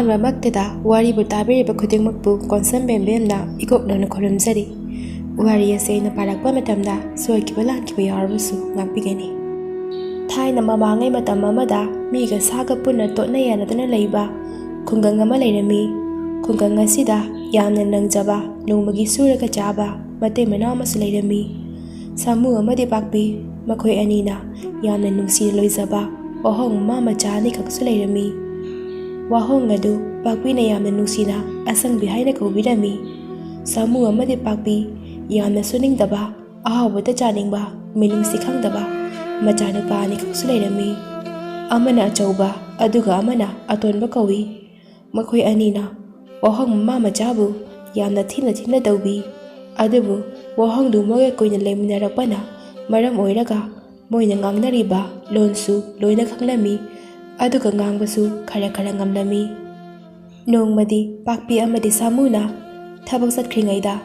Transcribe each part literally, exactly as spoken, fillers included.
ꯑꯍꯥꯟꯕꯃꯛꯇꯗ ꯋꯥꯔꯤꯕꯨ ꯇꯥꯕꯤꯔꯤꯕ ꯈꯨꯗꯤꯡꯃꯛꯄꯨ ꯀꯣꯟꯁꯝ ꯕꯦꯝꯕꯦꯝꯅ ꯏꯀꯣꯛ ꯅꯧꯅ ꯈꯨꯔꯨꯝꯖꯔꯤ꯫ ꯋꯥꯔꯤ ꯑꯁꯤ ꯑꯩꯅ ꯄꯥꯔꯛꯄ ꯃꯇꯝꯗ ꯁꯣꯏꯈꯤꯕ ꯂꯥꯟꯈꯤꯕ ꯌꯥꯎꯔꯕꯁꯨ ꯉꯥꯛꯄꯤꯒꯅꯤ꯫ ꯊꯥꯏꯅ ꯃꯃꯥꯡꯉꯩ ꯃꯇꯝ ꯑꯃꯗ ꯃꯤꯒ ꯁꯥꯒ ꯄꯨꯟꯅ ꯇꯣꯠꯅ ꯌꯥꯅꯗꯨꯅ ꯂꯩꯕ ꯈꯨꯡꯒꯪ ꯑꯃ ꯂꯩꯔꯝꯃꯤ꯫ ꯈꯨꯡꯒꯪ ꯑꯁꯤꯗ ꯌꯥꯝꯅ ꯅꯪꯖꯕ, ꯅꯣꯡꯃꯒꯤ ꯁꯨꯔꯒ ꯆꯥꯕ ꯃꯇꯩ ꯃꯅꯥꯎ ꯑꯃꯁꯨ ꯂꯩꯔꯝꯃꯤ꯫ ꯁꯥꯃꯨ ꯑꯃꯗꯤ ꯄꯥꯛꯄꯤ, ꯃꯈꯣꯏ ꯑꯅꯤꯅ ꯌꯥꯝꯅ ꯅꯨꯡꯁꯤꯅ ꯂꯣꯏꯖꯕ ꯋꯥꯍꯣꯡ ꯃꯃꯥ ꯃꯆꯥ ꯑꯅꯤꯈꯛꯁꯨ ꯂꯩꯔꯝꯃꯤ꯫ ꯋꯥꯍꯣꯡ ꯑꯗꯨ ꯄꯥꯛꯄꯤꯅ ꯌꯥꯝꯅ ꯅꯨꯡꯁꯤꯅ ꯑꯁꯪꯕꯤ ꯍꯥꯏꯅ ꯀꯧꯕꯤꯔꯝꯃꯤ꯫ ꯁꯥꯃꯨ ꯑꯃꯗꯤ ꯄꯥꯛꯄꯤ ꯌꯥꯝꯅ ꯁꯨꯅꯤꯡꯗꯕ, ꯑꯍꯥꯎꯕꯇ ꯆꯥꯅꯤꯡꯕ, ꯃꯤꯅꯨꯡꯁꯤ ꯈꯪꯗꯕ ꯃꯆꯥꯅꯨꯄꯥ ꯑꯅꯤꯈꯛꯁꯨ ꯂꯩꯔꯝꯃꯤ꯫ ꯑꯃꯅ ꯑꯆꯧꯕ, ꯑꯗꯨꯒ ꯑꯃꯅ ꯑꯇꯣꯟꯕ ꯀꯧꯏ꯫ ꯃꯈꯣꯏ ꯑꯅꯤꯅ ꯋꯥꯍꯣꯡ ꯃꯃꯥ ꯃꯆꯥꯕꯨ ꯌꯥꯝꯅ ꯊꯤꯅ ꯊꯤꯅ ꯇꯧꯕꯤ꯫ ꯑꯗꯨꯕꯨ ꯋꯥꯍꯣꯡꯗꯨ ꯃꯣꯏꯒ ꯀꯨꯏꯅ ꯂꯩꯃꯤꯟꯅꯔꯛꯄꯅ ꯃꯔꯝ ꯑꯣꯏꯔꯒ ꯃꯣꯏꯅ ꯉꯥꯡꯅꯔꯤꯕ ꯂꯣꯟꯁꯨ ꯂꯣꯏꯅ ꯈꯪꯂꯝꯃꯤ, ꯑꯗꯨꯒ ꯉꯥꯡꯕꯁꯨ ꯈꯔ ꯈꯔ ꯉꯝꯂꯝꯃꯤ꯫ ꯅꯣꯡꯃꯗꯤ ꯄꯥꯛꯄꯤ ꯑꯃꯗꯤ ꯁꯥꯃꯨꯅ ꯊꯕꯛ ꯆꯠꯈ꯭ꯔꯤꯉꯩꯗ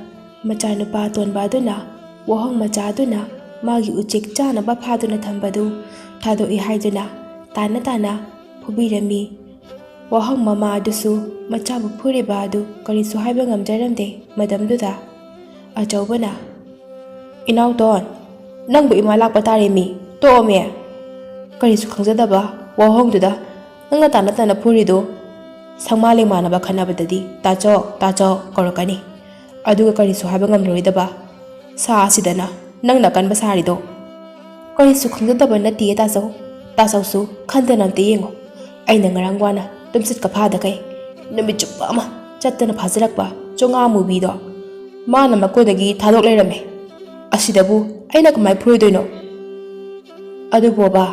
ꯃꯆꯥꯅꯨꯄꯥ ꯑꯇꯣꯟꯕ ꯑꯗꯨꯅ ꯋꯥꯍꯣꯡ ꯃꯆꯥ ꯑꯗꯨꯅ ꯃꯥꯒꯤ ꯎꯆꯦꯛ ꯆꯥꯅꯕ ꯐꯥꯗꯨꯅ ꯊꯝꯕꯗꯨ ꯊꯥꯗꯣꯛꯏ ꯍꯥꯏꯗꯨꯅ ꯇꯥꯅ ꯇꯥꯅ ꯐꯨꯕꯤꯔꯝꯃꯤ꯫ ꯋꯥꯍꯣꯡ ꯃꯃꯥ ꯑꯗꯨꯁꯨ ꯃꯆꯥꯕꯨ ꯐꯨꯔꯤꯕ ꯑꯗꯨ ꯀꯔꯤꯁꯨ ꯍꯥꯏꯕ ꯉꯝꯖꯔꯝꯗꯦ꯫ ꯃꯇꯝꯗꯨꯗ ꯑꯆꯧꯕꯅ, "ꯏꯅꯥꯎꯇꯣꯟ, ꯅꯪꯕꯨ ꯏꯃꯥ ꯂꯥꯛꯄ ꯇꯥꯔꯦꯃꯤ, ꯇꯣꯛꯑꯣꯃꯦ꯫ ꯀꯔꯤꯁꯨ ꯈꯪꯖꯗꯕ ꯋꯥꯍꯣꯡꯗꯨꯗ ꯅꯪꯅ ꯇꯥꯅ ꯇꯥꯅ ꯐꯨꯔꯤꯗꯨ ꯁꯪꯃꯥ ꯂꯩꯃꯥꯟꯅꯕ ꯈꯠꯅꯕꯗꯗꯤ ꯇꯥꯆꯧ, ꯇꯥꯆꯧ ꯀꯧꯔꯛꯀꯅꯤ꯫ ꯑꯗꯨꯒ ꯀꯔꯤꯁꯨ ꯍꯥꯏꯕ ꯉꯝꯂꯔꯣꯏꯗꯕ ꯁꯥ ꯑꯁꯤꯗꯅ ꯅꯪꯅ ꯑꯀꯟꯕ ꯁꯥꯔꯤꯗꯣ?" "ꯀꯔꯤꯁꯨ ꯈꯪꯖꯗꯕ ꯅꯠꯇꯤꯌꯦ ꯇꯥꯆꯧ꯫ ꯇꯥꯆꯧꯁꯨ ꯈꯟꯗꯅ ꯑꯝꯇ ꯌꯦꯡꯉꯣ꯫ ꯑꯩꯅ ꯉꯔꯥꯡ ꯋꯥꯅ ꯇꯨꯝꯁꯤꯠꯀ ꯐꯥꯗꯈꯩ ꯅꯨꯃꯤꯠ ꯆꯨꯞꯄ ꯑꯃ ꯆꯠꯇꯅ ꯐꯥꯖꯔꯛꯄ ꯆꯣꯉꯥ ꯑꯃꯨꯕꯤꯗꯣ ꯃꯥꯅ ꯃꯀꯣꯟꯗꯒꯤ ꯊꯥꯗꯣꯛ ꯂꯩꯔꯝꯃꯦ꯫ ꯑꯁꯤꯗꯕꯨ ꯑꯩꯅ ꯀꯃꯥꯏ ꯐꯨꯔꯣꯏꯗꯣꯏꯅꯣ? ꯑꯗꯨꯕꯣꯕ,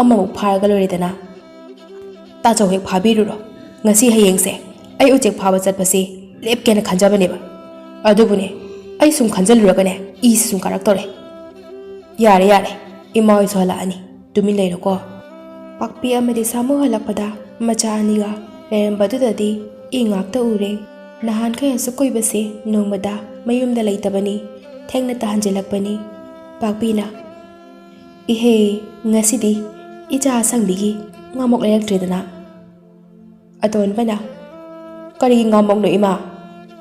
ꯑꯃꯃꯨꯛ ꯐꯥꯔꯒ ꯂꯣꯏꯔꯦꯗꯅ꯫ ꯇꯥꯆꯧ ꯍꯦꯛ ꯐꯥꯕꯤꯔꯨꯔꯣ꯫ ꯉꯁꯤ ꯍꯌꯦꯡꯁꯦ ꯑꯩ ꯎꯆꯦꯛ ꯐꯥꯕ ꯆꯠꯄꯁꯤ ꯂꯦꯞꯀꯦꯅ ꯈꯟꯖꯕꯅꯦꯕ꯫ ꯑꯗꯨꯕꯨꯅꯦ, ꯑꯩ ꯁꯨꯝ ꯈꯟꯖꯜꯂꯨꯔꯒꯅꯦ ꯏꯁꯤ ꯁꯨꯝ ꯀꯥꯔꯛꯇꯧꯔꯦ꯫ ꯌꯥꯔꯦ, ꯌꯥꯔꯦ, ꯏꯃꯥ ꯍꯣꯏꯁꯨ ꯍꯜꯂꯛꯑꯅꯤ, ꯇꯨꯃꯤꯟ ꯂꯩꯔꯣꯀꯣ꯫" ꯄꯥꯛꯄꯤ ꯑꯃꯗꯤ ꯁꯥꯃꯨ ꯍꯜꯂꯛꯄꯗ ꯃꯆꯥ ꯑꯅꯤꯒ ꯂꯩꯔꯝꯕꯗꯨꯗꯗꯤ ꯏ ꯉꯥꯛꯇ ꯎꯔꯦ꯫ ꯅꯍꯥꯟꯈꯩ ꯑꯁꯨꯛ ꯀꯨꯏꯕꯁꯤ ꯅꯣꯡꯃꯗ ꯃꯌꯨꯝꯗ ꯂꯩꯇꯕꯅꯤ, ꯊꯦꯡꯅ ꯇꯥꯍꯟꯖꯤꯜꯂꯛꯄꯅꯤ꯫ ꯄꯥꯛꯄꯤꯅ, "ꯏꯍꯦ, ꯉꯁꯤꯗꯤ ꯏꯆꯥ ꯑꯁꯪꯕꯤꯒꯤ ꯉꯥꯃꯣꯛ ꯂꯩꯔꯛꯇ꯭ꯔꯦꯗꯅ꯫ ꯑꯇꯣꯟꯕꯅ, "ꯀꯔꯤꯒꯤ ꯉꯥꯃꯣꯛꯅꯣ ꯏꯃꯥ?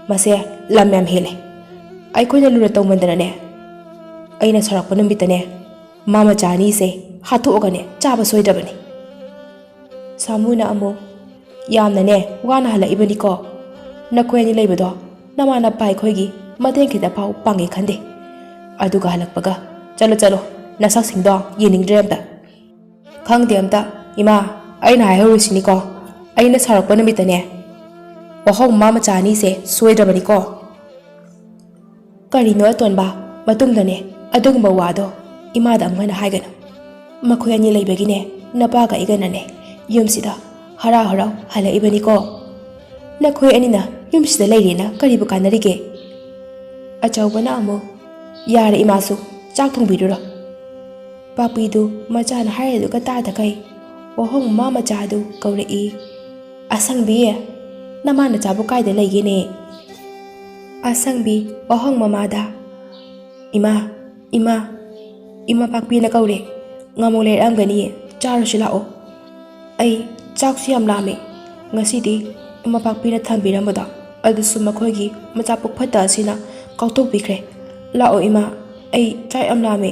ꯃꯁꯦ ꯂꯝ ꯌꯥꯝ ꯍꯦꯜꯂꯦ꯫ ꯑꯩꯈꯣꯏꯅ ꯂꯨꯅ ꯇꯧꯃꯟꯗꯅꯅꯦ, ꯑꯩꯅ ꯁꯥꯎꯔꯛꯄ ꯅꯨꯃꯤꯠꯇꯅꯦ, ꯃꯥ ꯃꯆꯥ ꯑꯅꯤꯁꯦ ꯍꯥꯠꯇꯣꯛꯑꯒꯅꯦ ꯆꯥꯕ ꯁꯣꯏꯗ꯭ꯔꯕꯅꯤ꯫" ꯁꯥꯃꯨꯅ ꯑꯃꯨꯛ, "ꯌꯥꯝꯅꯅꯦ ꯋꯥꯅ ꯍꯜꯂꯛꯏꯕꯅꯤꯀꯣ꯫ ꯅꯈꯣꯏ ꯑꯅꯤ ꯂꯩꯕꯗꯣ ꯅꯃꯥ ꯅꯄꯥ ꯑꯩꯈꯣꯏꯒꯤ ꯃꯇꯦꯡ ꯈꯤꯇ ꯐꯥꯎ ꯄꯥꯡꯒꯦ ꯈꯟꯗꯦ꯫ ꯑꯗꯨꯒ ꯍꯜꯂꯛꯄꯒ, ꯆꯠꯂꯣ ꯆꯠꯂꯣ, ꯅꯁꯛꯁꯤꯡꯗꯣ ꯌꯦꯡꯅꯤꯡꯗ꯭ꯔꯦ ꯑꯝꯇ꯫" "ꯈꯪꯗꯦ ꯑꯝꯇ, ꯏꯃꯥ, ꯑꯩꯅ ꯍꯥꯏꯍꯧꯔꯤꯁꯤꯅꯤꯀꯣ, ꯑꯩꯅ ꯁꯥꯎꯔꯛꯄ ꯅꯨꯃꯤꯠꯇꯅꯦ, ꯋꯥꯍꯧ ꯃꯃꯥ ꯃꯆꯥ ꯑꯅꯤꯁꯦ ꯁꯣꯏꯗ꯭ꯔꯕꯅꯤꯀꯣ꯫" "ꯀꯔꯤꯅꯣ ꯑꯇꯣꯟꯕ, ꯃꯇꯨꯡꯗꯅꯦ ꯑꯗꯨꯒꯨꯝꯕ ꯋꯥꯗꯣ ꯏꯃꯥꯗ ꯑꯃꯨꯛ ꯍꯟꯅ ꯍꯥꯏꯒꯅꯨ꯫ ꯃꯈꯣꯏ ꯑꯅꯤ ꯂꯩꯕꯒꯤꯅꯦ ꯅꯄꯥꯒ ꯑꯩꯒꯅꯅꯦ ꯌꯨꯝꯁꯤꯗ ꯍꯔꯥꯎ ꯍꯔꯥꯎ ꯍꯜꯂꯛꯏꯕꯅꯤꯀꯣ꯫ ꯅꯈꯣꯏ ꯑꯅꯤꯅ ꯌꯨꯝꯁꯤꯗ ꯂꯩꯔꯦꯅ ꯀꯔꯤꯕꯨ ꯀꯥꯟꯅꯔꯤꯒꯦ?" ꯑꯆꯧꯕꯅ ꯑꯃꯨꯛ, "ꯌꯥꯔꯦ ꯏꯃꯥꯁꯨ, ꯆꯥꯛ ꯊꯣꯡꯕꯤꯔꯨꯔꯣ꯫" ꯄꯥꯛꯄꯤꯗꯨ ꯃꯆꯥꯅ ꯍꯥꯏꯔꯤꯗꯨꯒ ꯇꯥꯗꯈꯩ ꯋꯥꯍꯣꯡ ꯃꯃꯥ ꯃꯆꯥꯗꯨ ꯀꯧꯔꯛꯏ꯫ "ꯑꯁꯪꯕꯤ, ꯅꯃꯥ ꯅꯆꯥꯕꯨ ꯀꯥꯏꯗ ꯂꯩꯒꯦꯅꯦ?" ꯑꯁꯪꯕꯤ ꯋꯥꯍꯣꯡ ꯃꯃꯥꯗ, "ꯏꯃꯥ, ꯏꯃꯥ, ꯏꯃꯥ ꯄꯥꯛꯄꯤꯅ ꯀꯧꯔꯦ꯫ ꯉꯥꯃꯣ ꯂꯩꯔꯛꯑꯝꯒꯅꯤꯌꯦ, ꯆꯥꯔꯨꯁꯤ ꯂꯥꯛꯑꯣ꯫ ꯑꯩ ꯆꯥꯛꯁꯨ ꯌꯥꯝ ꯂꯥꯝꯃꯦ꯫ ꯉꯁꯤꯗꯤ ꯏꯃꯥ ꯄꯥꯛꯄꯤꯅ ꯊꯝꯕꯤꯔꯝꯕꯗꯣ ꯑꯗꯨꯁꯨ ꯃꯈꯣꯏꯒꯤ ꯃꯆꯥ ꯄꯨꯛ ꯐꯠꯇ ꯑꯁꯤꯅ ꯀꯥꯎꯊꯣꯛꯄꯤꯈ꯭ꯔꯦ꯫ ꯂꯥꯛꯑꯣ ꯏꯃꯥ, ꯑꯩ ꯆꯥꯛ ꯌꯥꯝ ꯂꯥꯝꯃꯦ꯫"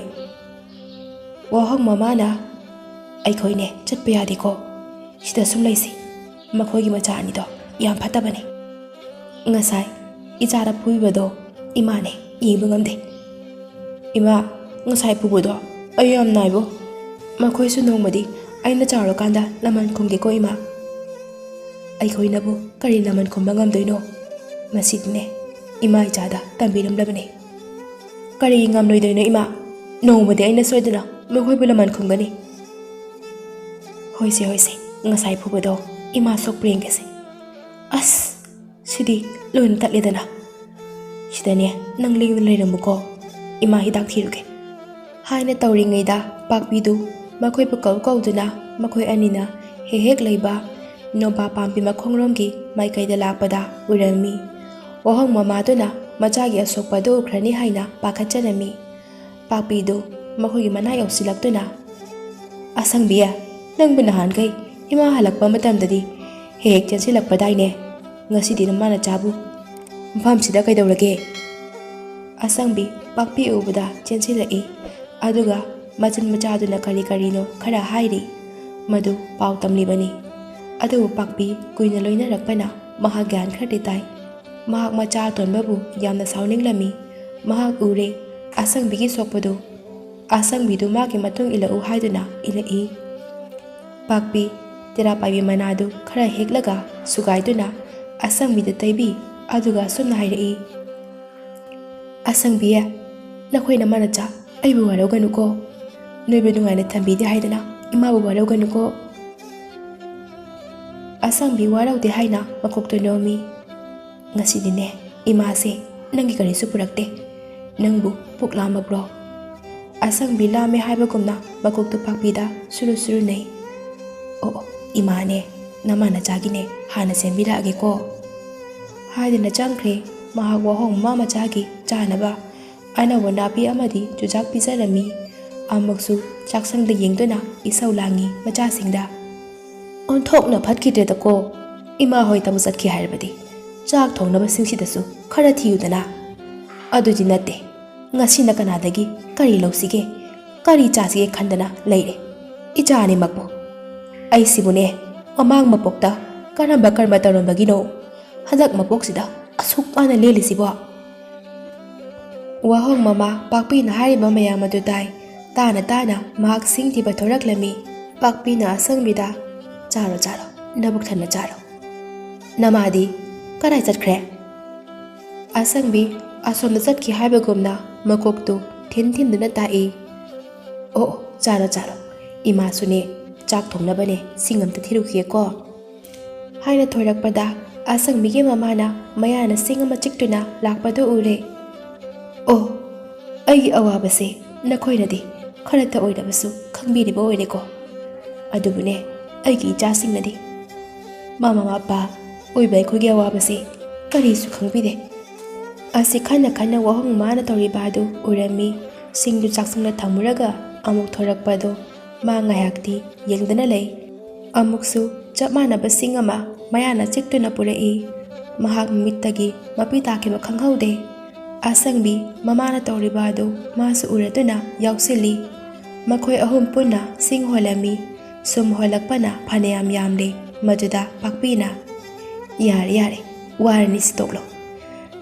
ꯋꯥꯍꯣꯡ ꯃꯃꯥꯅ, "ꯑꯩꯈꯣꯏꯅꯦ ꯆꯠꯄ ꯌꯥꯗꯦꯀꯣ꯫ ꯁꯤꯗ ꯁꯨꯝ ꯂꯩꯁꯤ꯫ ꯃꯈꯣꯏꯒꯤ ꯃꯆꯥ ꯑꯅꯤꯗꯣ ꯌꯥꯝ ꯐꯠꯇꯕꯅꯦ꯫ ꯉꯁꯥꯏ ꯏꯆꯥꯗ ꯐꯨꯕꯤꯕꯗꯣ ꯏꯃꯥꯅꯦ ꯌꯦꯡꯕ ꯉꯝꯗꯦ꯫ ꯏꯃꯥ, ꯉꯁꯥꯏ ꯐꯨꯕꯗꯣ ꯑꯩ ꯌꯥꯝ ꯅꯥꯏꯕꯣ꯫ ꯃꯈꯣꯏꯁꯨ ꯅꯣꯡꯃꯗꯤ ꯑꯩꯅ ꯆꯥꯎꯔꯀꯥꯟꯗ ꯂꯃꯟ ꯈꯨꯝꯒꯦꯀꯣ ꯏꯃꯥ꯫" "ꯑꯩꯈꯣꯏꯅꯕꯨ ꯀꯔꯤ ꯂꯃꯟ ꯈꯨꯝꯕ ꯉꯝꯗꯣꯏꯅꯣ? ꯃꯁꯤꯗꯤꯅꯦ ꯏꯃꯥ ꯏꯆꯥꯗ ꯇꯝꯕꯤꯔꯝꯂꯕꯅꯦ꯫" "ꯀꯔꯤꯒꯤ ꯉꯝꯂꯣꯏꯗꯣꯏꯅꯣ ꯏꯃꯥ? ꯅꯣꯡꯃꯗꯤ ꯑꯩꯅ ꯁꯣꯏꯗꯅ ꯃꯈꯣꯏꯕꯨ ꯂꯃꯟ ꯈꯨꯝꯒꯅꯤ꯫" "ꯍꯣꯏꯁꯦ, ꯍꯣꯏꯁꯦ, ꯉꯁꯥꯏ ꯐꯨꯕꯗꯣ ꯏꯃꯥ ꯁꯣꯛꯄ꯭ꯔꯥ ꯌꯦꯡꯒꯦꯁꯦ꯫ ꯑꯁ, ꯁꯤꯗꯤ ꯂꯣꯏꯅ ꯇꯠꯂꯦꯗꯅ꯫ ꯁꯤꯗꯅꯦ ꯅꯪ ꯂꯦꯡꯗꯅ ꯂꯩꯔꯝꯃꯨꯀꯣ, ꯏꯃꯥ ꯍꯤꯗꯥꯛ ꯊꯤꯔꯨꯒꯦ꯫" ꯍꯥꯏꯅ ꯇꯧꯔꯤꯉꯩꯗ ꯄꯥꯛꯄꯤꯗꯨ ꯃꯈꯣꯏꯕꯨ ꯀꯧ ꯀꯧꯗꯨꯅ ꯃꯈꯣꯏ ꯑꯅꯤꯅ ꯍꯦꯛ ꯍꯦꯛ ꯂꯩꯕ ꯅꯣꯕꯥꯞ ꯄꯥꯝꯕꯤ ꯃꯈꯣꯡꯔꯣꯝꯒꯤ ꯃꯥꯏꯀꯩꯗ ꯂꯥꯛꯄꯗ ꯎꯔꯝꯃꯤ꯫ ꯋꯥꯍꯣꯡ ꯃꯃꯥꯗꯨꯅ ꯃꯆꯥꯒꯤ ꯑꯁꯣꯛꯄ ꯑꯗꯨ ꯎꯈ꯭ꯔꯅꯤ ꯍꯥꯏꯅ ꯄꯥꯈꯠꯆꯔꯝꯃꯤ꯫ ꯄꯥꯛꯄꯤꯗꯨ ꯃꯈꯣꯏꯒꯤ ꯃꯅꯥꯛ ꯌꯧꯁꯤꯜꯂꯛꯇꯨꯅ, "ꯑꯁꯪꯕꯤ, ꯅꯪꯕꯨ ꯅꯍꯥꯟꯈꯩ ꯏꯃꯥ ꯍꯜꯂꯛꯄ ꯃꯇꯝꯗꯗꯤ ꯍꯦꯛ ꯍꯦꯛ ꯆꯦꯟꯁꯤꯜꯂꯛꯄꯗꯥꯏꯅꯦ꯫ ꯉꯁꯤꯗꯤ ꯅꯃꯥ ꯅꯆꯥꯕꯨ ꯃꯐꯝꯁꯤꯗ ꯀꯩꯗꯧꯔꯒꯦ? ꯑꯁꯪꯕꯤ ꯄꯥꯛꯄꯤ ꯎꯕꯗ ꯆꯦꯟꯁꯤꯜꯂꯛꯏ꯫ ꯑꯗꯨꯒ ꯃꯆꯤꯟ ꯃꯆꯥꯗꯨꯅ ꯀꯔꯤ ꯀꯔꯤꯅꯣ ꯈꯔ ꯍꯥꯏꯔꯤ꯫ ꯃꯗꯨ ꯄꯥꯎ ꯇꯝꯂꯤꯕꯅꯤ꯫ ꯑꯗꯨꯕꯨ ꯄꯥꯛꯄꯤ ꯀꯨꯏꯅ ꯂꯣꯏꯅꯔꯛꯄꯅ ꯃꯍꯥꯛ ꯒ꯭ꯌꯥꯟ ꯈꯔꯗꯤ ꯇꯥꯏ꯫ ꯃꯍꯥꯛ ꯃꯆꯥ ꯑꯇꯣꯟꯕꯕꯨ ꯌꯥꯝꯅ ꯁꯥꯎꯅꯤꯡꯂꯝꯃꯤ꯫ ꯃꯍꯥꯛ ꯎꯔꯦ ꯑꯁꯪꯕꯤꯒꯤ ꯁꯣꯛꯄꯗꯨ꯫ ꯑꯁꯪꯕꯤꯗꯨ ꯃꯥꯒꯤ ꯃꯇꯨꯡ ꯏꯜꯂꯛꯎ ꯍꯥꯏꯗꯨꯅ ꯏꯜꯂꯛꯏ꯫ ꯄꯥꯛꯄꯤ ꯇꯦꯔꯥ ꯄꯥꯏꯕꯤ ꯃꯅꯥꯗꯨ ꯈꯔ ꯍꯦꯛꯂꯒ ꯁꯨꯒꯥꯏꯗꯨꯅ ꯑꯁꯪꯕꯤꯗ ꯇꯩꯕꯤ꯫ ꯑꯗꯨꯒ ꯑꯁꯨꯝꯅ ꯍꯥꯏꯔꯛꯏ, "ꯑꯁꯪꯕꯤ, ꯅꯈꯣꯏ ꯅꯃꯥ ꯅꯆꯥ ꯑꯩꯕꯨ ꯋꯥꯔꯧꯒꯅꯨꯀꯣ꯫ ꯅꯣꯏꯕꯨ ꯅꯨꯡꯉꯥꯏꯅ ꯊꯝꯕꯤꯗꯦ ꯍꯥꯏꯗꯅ ꯏꯃꯥꯕꯨ ꯋꯥꯔꯧꯒꯅꯨꯀꯣ꯫" ꯑꯁꯪꯕꯤ ꯋꯥꯔꯧꯗꯦ ꯍꯥꯏꯅ ꯃꯀꯣꯛꯇ ꯅꯣꯝꯃꯤ꯫ "ꯉꯁꯤꯗꯤꯅꯦ, ꯏꯃꯥꯁꯦ ꯅꯪꯒꯤ ꯀꯔꯤꯁꯨ ꯄꯨꯔꯛꯇꯦ꯫ ꯅꯪꯕꯨ ꯄꯨꯛ ꯂꯥꯝꯃꯕ꯭ꯔꯣ?" ꯑꯁꯪꯕꯤ ꯂꯥꯝꯃꯦ ꯍꯥꯏꯕꯒꯨꯝꯅ ꯃꯀꯣꯛꯇꯨ ꯄꯥꯛꯄꯤꯗ ꯁꯨꯔꯨ ꯁꯨꯔꯨ ꯅꯩ꯫ "ꯑꯣ, ꯑꯣ, ꯏꯃꯥꯅꯦ, ꯅꯃꯥ ꯅꯆꯥꯒꯤꯅꯦ, ꯍꯥꯟꯅ ꯁꯦꯝꯕꯤꯔꯛꯑꯒꯦꯀꯣ꯫" ꯍꯥꯏꯗꯨꯅ ꯆꯪꯈ꯭ꯔꯦ꯫ ꯃꯍꯥꯛ ꯋꯥꯍꯣꯡ ꯃꯃꯥ ꯃꯆꯥꯒꯤ ꯆꯥꯅꯕ ꯑꯅꯧꯕ ꯅꯥꯄꯤ ꯑꯃꯗꯤ ꯆꯨꯖꯥꯛ ꯄꯤꯖꯔꯝꯃꯤ꯫ ꯑꯃꯨꯛꯁꯨ ꯆꯥꯛꯁꯪꯗ ꯌꯦꯡꯗꯨꯅ ꯏꯁꯧ ꯂꯥꯡꯉꯤ ꯃꯆꯥꯁꯤꯡꯗ꯫ "ꯑꯣꯟꯊꯣꯛꯅ ꯐꯠꯈꯤꯗ꯭ꯔꯦꯗꯀꯣ, ꯏꯃꯥ ꯍꯣꯏ ꯇꯥꯃꯣ ꯆꯠꯈꯤ ꯍꯥꯏꯔꯕꯗꯤ ꯆꯥꯛ ꯊꯣꯡꯅꯕꯁꯤꯡꯁꯤꯗꯁꯨ ꯈꯔ ꯊꯤꯌꯨꯗꯅ꯫ ꯑꯗꯨꯗꯤ ꯅꯠꯇꯦ, ꯉꯁꯤꯅ ꯀꯅꯥꯗꯒꯤ ꯀꯔꯤ ꯂꯧꯁꯤꯒꯦ, ꯀꯔꯤ ꯆꯥꯁꯤꯒꯦ ꯈꯟꯗꯅ ꯂꯩꯔꯦ ꯏꯆꯥ ꯑꯅꯤꯃꯛꯄꯨ꯫ ꯑꯩꯁꯤꯕꯨꯅꯦ, ꯃꯃꯥꯡ ꯃꯄꯣꯛꯇ ꯀꯔꯝꯕ ꯀꯔꯃ ꯇꯧꯔꯝꯕꯒꯤꯅꯣ ꯍꯟꯗꯛ ꯃꯄꯣꯛꯁꯤꯗ ꯑꯁꯨꯛ ꯋꯥꯅ ꯂꯦꯜꯂꯤꯁꯤꯕꯣ?" ꯋꯥꯍꯣꯡ ꯃꯃꯥ ꯄꯥꯛꯄꯤꯅ ꯍꯥꯏꯔꯤꯕ ꯃꯌꯥꯝ ꯑꯗꯨ ꯇꯥꯏ꯫ ꯇꯥꯅ ꯇꯥꯅ ꯃꯍꯥꯛ ꯁꯤꯡ ꯊꯤꯕ ꯊꯣꯔꯛꯂꯝꯃꯤ꯫ ꯄꯥꯛꯄꯤꯅ ꯑꯁꯪꯕꯤꯗ, "ꯆꯥꯔꯣ, ꯆꯥꯔꯣ, ꯅꯕꯨꯛ ꯊꯟꯅ ꯆꯥꯔꯣ꯫ ꯅꯃꯥꯗꯤ ꯀꯗꯥꯏ ꯆꯠꯈ꯭ꯔꯦ?" ꯑꯁꯪꯕꯤ ꯑꯁꯣꯝꯗ ꯆꯠꯈꯤ ꯍꯥꯏꯕꯒꯨꯝꯅ ꯃꯀꯣꯛꯇꯨ ꯊꯤꯟ ꯊꯤꯟꯗꯨꯅ ꯇꯥꯛꯏ꯫ "ꯑꯣ, ꯑꯣ, ꯆꯥꯔꯣ, ꯆꯥꯔꯣ꯫ ꯏꯃꯥꯁꯨꯅꯦ, ꯆꯥꯛ ꯊꯣꯡꯅꯕꯅꯦ ꯁꯤꯡ ꯑꯝꯇ ꯊꯤꯔꯨꯈꯤꯒꯦꯀꯣ꯫" ꯍꯥꯏꯅ ꯊꯣꯔꯛꯄꯗ ꯑꯁꯪꯕꯤꯒꯤ ꯃꯃꯥꯅ ꯃꯌꯥꯅ ꯁꯤꯡ ꯑꯃ ꯆꯤꯛꯇꯨꯅ ꯂꯥꯛꯄꯗꯨ ꯎꯔꯦ꯫ "ꯑꯣ, ꯑꯩꯒꯤ ꯑꯋꯥꯕꯁꯦ ꯅꯈꯣꯏꯅꯗꯤ ꯈꯔꯇ ꯑꯣꯏꯔꯕꯁꯨ ꯈꯪꯕꯤꯔꯤꯕ ꯑꯣꯏꯔꯦꯀꯣ꯫ ꯑꯗꯨꯕꯨꯅꯦ, ꯑꯩꯒꯤ ꯏꯆꯥꯁꯤꯡꯅꯗꯤ ꯃꯃꯥ ꯃꯄꯥ ꯑꯣꯏꯕ ꯑꯩꯈꯣꯏꯒꯤ ꯑꯋꯥꯕꯁꯦ ꯀꯔꯤꯁꯨ ꯈꯪꯕꯤꯗꯦ꯫" ꯑꯁꯤ ꯈꯟꯅ ꯈꯟꯅ ꯋꯥꯍꯣꯡ ꯃꯥꯅ ꯇꯧꯔꯤꯕ ꯑꯗꯨ ꯎꯔꯝꯃꯤ꯫ ꯁꯤꯡꯗꯨ ꯆꯥꯛꯁꯪꯗ ꯊꯝꯃꯨꯔꯒ ꯑꯃꯨꯛ ꯊꯣꯔꯛꯄꯗꯨ ꯃꯥ ꯉꯥꯏꯍꯥꯛꯇꯤ ꯌꯦꯡꯗꯅ ꯂꯩ꯫ ꯑꯃꯨꯛꯁꯨ ꯆꯞ ꯃꯥꯟꯅꯕ ꯁꯤꯡ ꯑꯃ ꯃꯌꯥꯅ ꯆꯤꯛꯇꯨꯅ ꯄꯨꯔꯛꯏ꯫ ꯃꯍꯥꯛ ꯃꯃꯤꯠꯇꯒꯤ ꯃꯄꯤ ꯇꯥꯈꯤꯕ ꯈꯪꯍꯧꯗꯦ꯫ ꯑꯁꯪꯕꯤ ꯃꯃꯥꯅ ꯇꯧꯔꯤꯕ ꯑꯗꯨ ꯃꯥꯁꯨ ꯎꯔꯗꯨꯅ ꯌꯥꯎꯁꯤꯜꯂꯤ꯫ ꯃꯈꯣꯏ ꯑꯍꯨꯝ ꯄꯨꯟꯅ ꯁꯤꯡ ꯍꯣꯜꯂꯝꯃꯤ꯫ ꯁꯨꯝ ꯍꯣꯜꯂꯛꯄꯅ ꯐꯅꯌꯥꯝ ꯌꯥꯝꯂꯦ꯫ ꯃꯗꯨꯗ ꯄꯥꯛꯄꯤꯅ, "ꯌꯥꯔꯦ, ꯌꯥꯔꯦ, ꯋꯥꯔꯅꯤ ꯁꯤꯠꯇꯣꯛꯂꯣ꯫